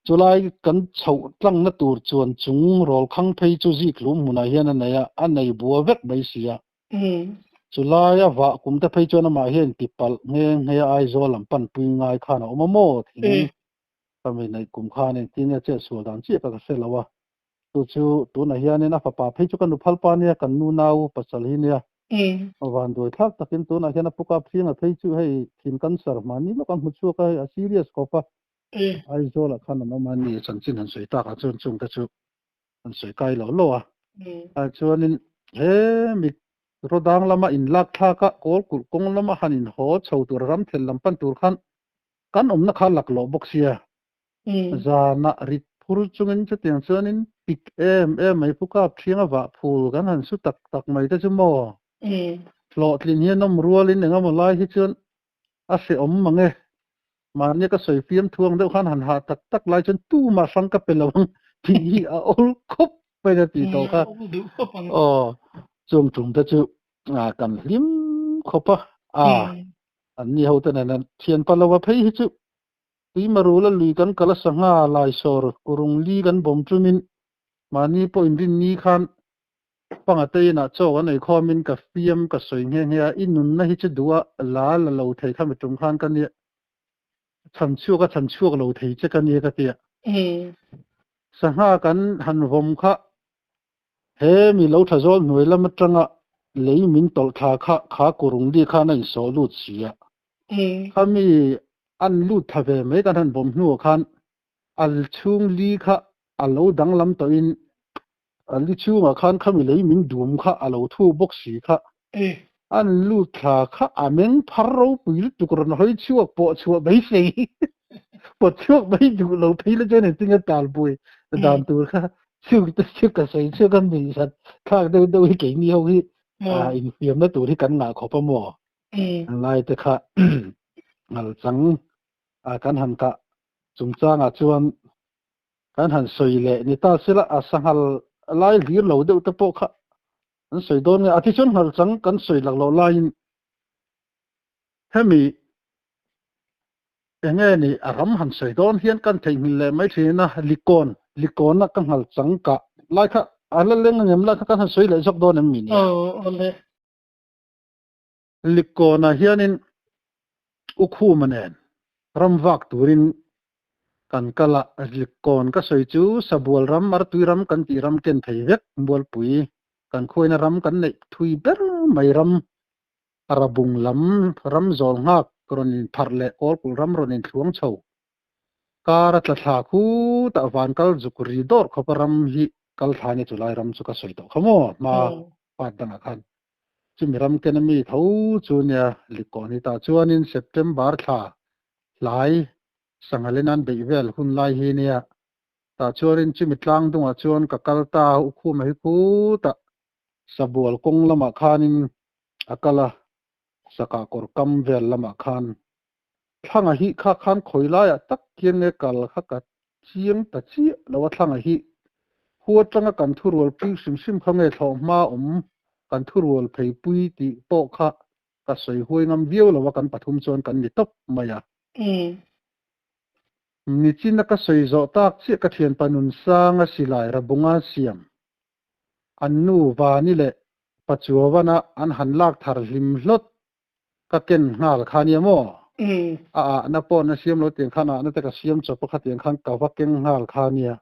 chulai kan chhoh tlangna tur chuan chung rawl khang phei chu zik hlum hmunah hian a nei a, a nei bua vek mai si a. Chulai a vah kum te phei chuan amah hian tipalh nghe nghe a Aizawl lam panpui ngai khan a awm a maw thing Ka mi neih kum khan engtin nge chet sual dan chiah ka ka hre lo a, chu chu tunah hianin a fapa phei chu ka nu phal pa nia, kan nu nau pasal hi nia. Vanduai thlak takin tunah hian a puka phianga phei chu hei thin cancer hmani lawk a hmu chhuak a, hei a serious khawp a. Aizawlah khan an awm a ni, chanchin han sawi takah chuan chungte chu an sawi kai lo lo a. Chuanin he mi Rawdang lama inlak thlak a, kawl kulh kawng lama han inhaw chho tur ramthel lam pan tur khan Kan awmna kha laklawh bawk sia, zanah rit phur chungin chutiang chuanin pik em em mai pu kap thianga vah phul kan han su tak tak mai te chu maw? Hlawhtlin hian awm rualin eng emaw lai hi chuan a hrehawm mang e. Mahnia ka sawi fiam thuang deuh khan han hah tak tak lai chuan tumah hrang ka pe lo ang tih hi a awl khawp mai a tih tawh kha. Aw, chung tum te chu kan hlim khawp a. An ni ho te nen an thian pa lo a phei hi chu Tuimarul a lui kan kal a sangha laisawr kurung li kan bawm chumin mahni pawh inrin ni khan Panga te inah chaw kan ei khawmin ka fiam ka sawi nghe nghe a, i nunna hi chu duh a la la lo thei kha mi tum khan ka nia, chhan chhuak a chhan chhuak lo thei che ka nia ka ti a. Sangha kan han vawm kha he mi lo tha zawl hnuai lam atanga lei min tawlh thla kha kha kurung li khan a insawh lut si a. Khami an lut thla ve mai kan han vawm hnuah khan a chhung li kha a lo danglam tawhin A li chhungah khan khami lei min dum kha a lo thu bawk si kha. An lut thla kha a meng phar ropui lutuk rawn hawi chhuak pawh chhuah mai sei pawt chhuak mai duh lo phei la chuan engtin nge tal buai dan tur kha chhung te chu ka sawi chhuak a nuih zat thlak deuh deuh hi keini ho hi infiamna tur hi kan ngah khawp a maw lai te kha ngal chang kan han kah chungchangah chuan Kan han sawi leh ni ta sela a sanghal lai hlir lo deuh te pawh kha an sawi dawn nge a ti chuan nghal chang kan sawi lak loh laiin hemi enge ni a ram han sawi dawn hian kan theihnghilh leh mai thin a likawn likawn a ka nghal chang kah lai kha a la leng angem lai kha kan han sawi leh zawk dawn em mi nia? Aw awle. Likawnah hianin U Khuma nen ram vak turin kan kal a, Likawn ka sawi chu Sabual ram, Artui ram kan tih ram ken thei vek, Mualpui kan khuaina ram kan neih thui ber mai ram, Rabung lam ram zawl nghak rawn inpharh leh Kawlkulh ram rawn inthluang chho kar a tla thla khutah van kal zuk ri dawrh khawpa ram hi kal thla nia chulai ram chu ka sawi tawh kha maw hma part dangah khan. Chumi ram ken ami tho chu nia Likkaw ni ta chuanin September thla hlai Sanghalin an beih vel hun lai hi nia tah chuanin chumi tlang dungah chuan ka kal ta a Ukhuma hi khutah Sabual kawng lamah khanin a kal a Sakah kawr kam vel lamah khan Thlanga hi kha khan khawi laiah tak hian nge kal kha ka chiang ta chiah lo a Thlanga hi hu atanga kan thurual pui hrim hrim kha nge thlawh hma awm kan thurual phei pui tih pawh kha ka sawi huai ngam viau lo a kan pathum chuan kan ni tawp mai a. Nichina ka sawi zawh tak chiah ka thianpa Nunsanga silai Rabunga siam an nu Vani leh Pachuavana an han lak thar hlim hlawt ka ken nghal kha nia maw? A ahna pawh na siam lo tiang khan ahna te ka siam chawp a khatiang khan ka va keng nghal kha nia.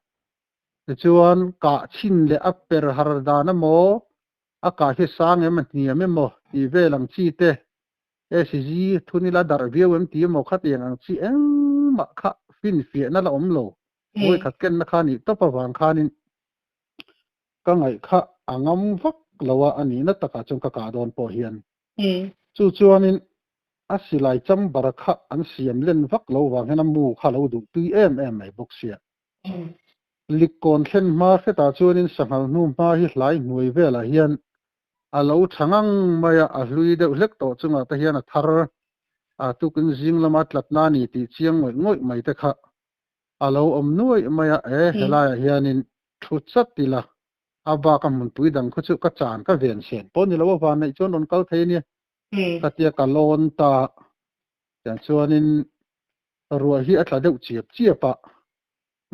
Tichuan kah chhin leh a per har dan emaw, a kah hi sang em a hniam emaw tih vel ang chi te, SG thun ila darh viau em ti emaw khatiang ang chi engmah kha finfiahna la awm lo. Vawikhat kenna kha nih tawp avang khanin ka ngaih kha a ngam vak lo a, a nihna takah chuan ka kah dawn pawh hian. Chu chuanin a silai chamber kha an siam len vak lo vang hian a mu kha a lo duh tui em em mai bawk sia. Likkawn thlen hma hretah chuanin sanghal hnu hma hi hlai hnuai velah hian a lo tha ngang mai a, a hlui deuh hlek tawh chungah te hian a thar a tukin zing lama tlatna a ni tih chiang ngawih ngawih mai te kha a lo awm nuaih mai a, e helaiah hianin thu chat ila a bak a hmunpui dang khaw chu ka chan ka ven sen pawh ni lo a van neih chuan rawn kal thei a nia ka tia ka lawn ta tiang chuanin ruah hi a tla deuh chiap chiap a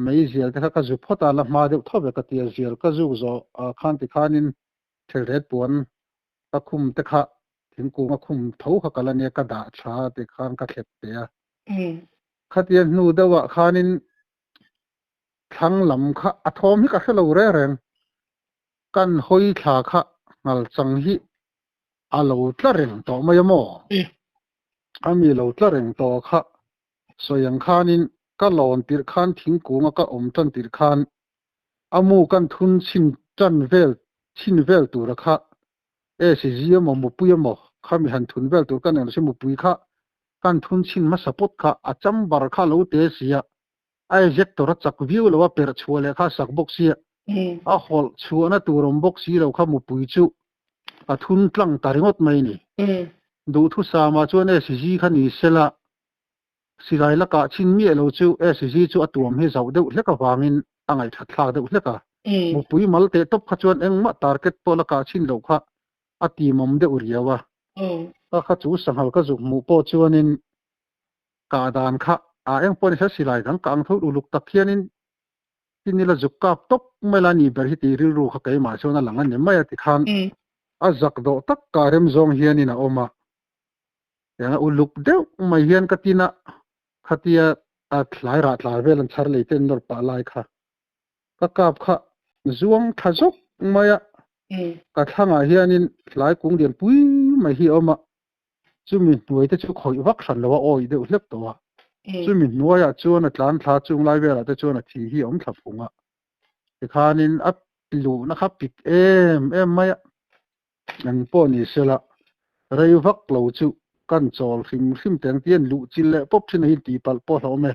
mei zial te kha ka zu phawt a la hma deuh tho ve ka tia zial ka zuk zawh ah khan tikhanin thelret puan ka khum te kha thingkung a khum tho kha ka la nia ka dah tha tikhan ka thlep teh a. Khatia hnu deuhah khanin thlang lam kha a thawm hi ka hre lo reng reng. Kan hawi thla kha ngal chang hi a lo tla reng tawh mai a maw? A mi lo tla reng tawh kha sawi ang khanin ka lawn tirh khan thingkunga ka awm tan tirh khan a mu kan thun chhin tan vel chhin vel tura kha e si zi emaw mupui emaw khami han thun vel tur kan eng si mupui kha kan thun chhin hmasa pawt kha a chamber kha lo te sia a ejector a chak viau lo a perh chhuah leh kha a sak bawk sia a hawlh chhuahna tur awm bawk si lo kha mupui chu a thun tlang ta ringawt mai ni duhthusama chuan e si zi kha ni sela silai lakah chhin miah lo chu e si zi chu a tuam hi zauh deuh hlek avangin a ngaihthat thlak deuh hlek a mupui mal teh tawp kha chuan engmah target pawh lakah chhin loh kha a timawm deuh riau a, ka kha chu sanghal ka zuk hmuh pawh chuanin kah dan kha a eng pawh ni se silai dang ka ang tho uluk tak hianin Tin ila zuk kap tawp mai la ni ber hi tih rilru kha keimah chuan a lang a ni mai a tikhan a zak dawh tak ka rem zawng hianin a awm a. Tianga uluk deuh mai hian ka tin a, khatia a thlai rah tlar vel an chhar lei ten nawr pah lai kha ka kap kha zuang thla zawk mai a. Ka thlangah hianin thlai kung lian pui mai hi a awm a, Chumi hnuai te chu khawih vak hran lo a awih deuh hlek tawh a. Chumi hnuaiah chuan a tlan thla chung lai velah te chuan a thi hi a awm thla phung a. Tikhanin a luhna kha pik em em mai a. Eng pawh ni sela rei vak lo chu kan chawl hrim hrim teng tian luh chil leh pawp thin a hi tihpalh pawh hlauhawm e.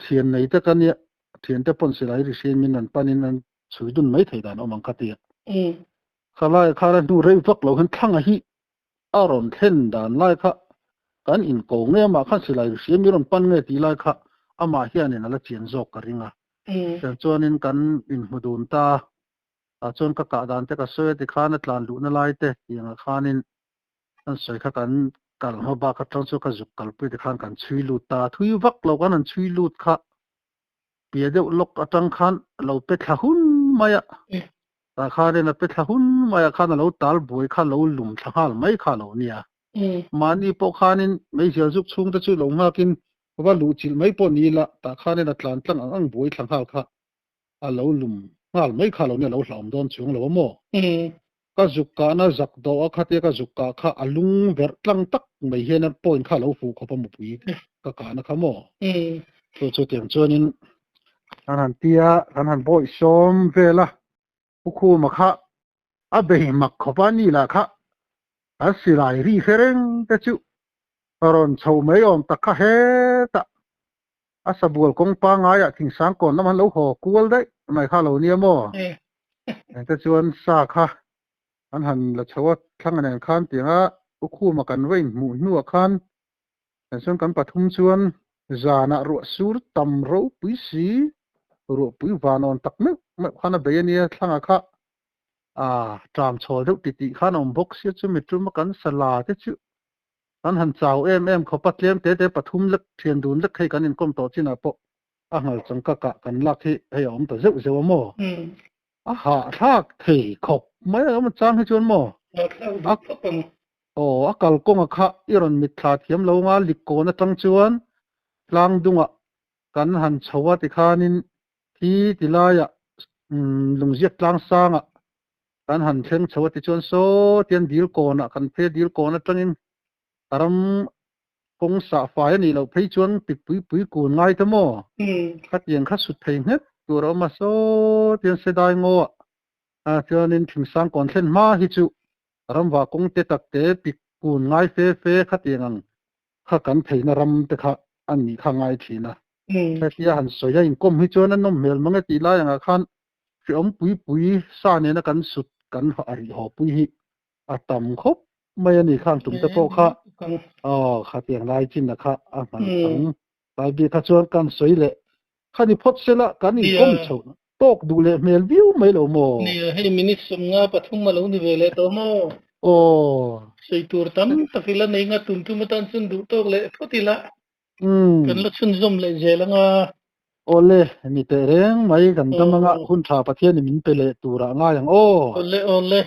Thian nei te ka nia, thiante pawn silai ri hriain min rawn panin an chhui dun mai thei dan awm ang ka ti a. Khalai khan a hnu rei vak lo hian thlanga hi a rawn thlen dan lai kha kan inko nge amah khan silai ri hriain min rawn pan nge tih lai kha amah hianin a la chian zawk ka ring a. Tiang chuanin kan inhmu dun ta a, chuan ka kah dan te ka sawi a tikhan a tlan luhna lai te tiangah khanin An sawi kha kan kal hma bak atang chu ka zuk kalpui te khan kan chhui lut ta a, thui vak lo kan han chhui lut kha piah deuh lawk atang khan a lo pe thla hun mai a, tah khanin a pe thla hun mai ah khan a lo tal buai kha lo lum thla nghal mai kha a lo nia. Mahni pawh khanin meizial zuk chhung te chu lo nghakin va luh chilh mai pawh ni ila tah khanin a tlan tlang ang ang buai thla nghal kha a lo lum nghal mai kha a lo nia, a lo hlauhawm dawn chuang lo a maw? Ka zuk kahna zak dawh a khatia ka zuk kah kha a lung verh tlang tak mai hian a point kha a lo fuh khawp a mupui ka kahna kha maw? Chu chu tiang chuanin kan han tia kan han bawih sawm vel a, Pu Khuma kha a bei mak khawp a ni lah kha kan silai ri hre reng te chu rawn chho mai awm tak kha hetah A sabual kawng pangaiah thingsang kawn lam an lo haw kual daih mai kha lo nia maw? Engte chuan sa kha an han la chho a, thlang nen khan tianga U Khuma kan va inhmuh hnuah khan kan chuan kan pathum chuan zanah ruah sur tam ropui si, ruahpui vanawn tak meuh meuh khan a bei a nia, thlanga kha a ṭam chhawl deuh titih khan a awm bawk sia chu mituma kan sa la te chu Kan han chau em em khawp a, tlem te te pathum lek thian dun lek hei kan inkawm tawh chinah pawh a ngal changka kah kan lak hi hei a awm ta zeuh zeuh a maw? A hahthlak thei khawp mai a awm chang hi chuan maw? Hahthlak duh khawp ang. Aw, a kalkawnga kha i rawn mitthla thiam lo nga likkawn atang chuan tlang dungah kan han chho a tikhanin thi ti laiah lungziak tlang sangah Kan han thleng chho a tichuan saw tian dil kawnah kan phei a, dil kawn atangin ram kawng sah fai a nih loh phei chuan pikpui pui kun ngai te maw? Khatiang kha sut thei nghet tur a awm a, saw tian sedai ngaw ah chuanin thingsang kawn thlen hma hi chu ramva kawng te tak te pik kun ngai fe fe khatiang ang kha kan theihna ram te kha a nih kha ngai thin a. Hetia han sawi a inkawm hi chuan a nawm hmel mang e tih lai angah khan hreawm pui pui sa nena kan sut kan a rih haw pui hi a tam khawp mai a ni khang tum te pawh kha aw khatiang lai chin a kha a hman chang lai bik kha chuan kan sawi leh kha ni phawt sela kan inkawm chho tawk duh leh hmel viau mai lo maw? Nia, hei minute 53 a lo ni ve leh tawh maw? Aw. Sawi tur tam tak ila nei nga tum tum atan chuan duh tawk leh phawt ila kan la chhunzawm leh zel anga. Awle, ni teh reng mai kan dam anga hun tha Pathianin min pe leh turah ngai ang aw. Awle, awle.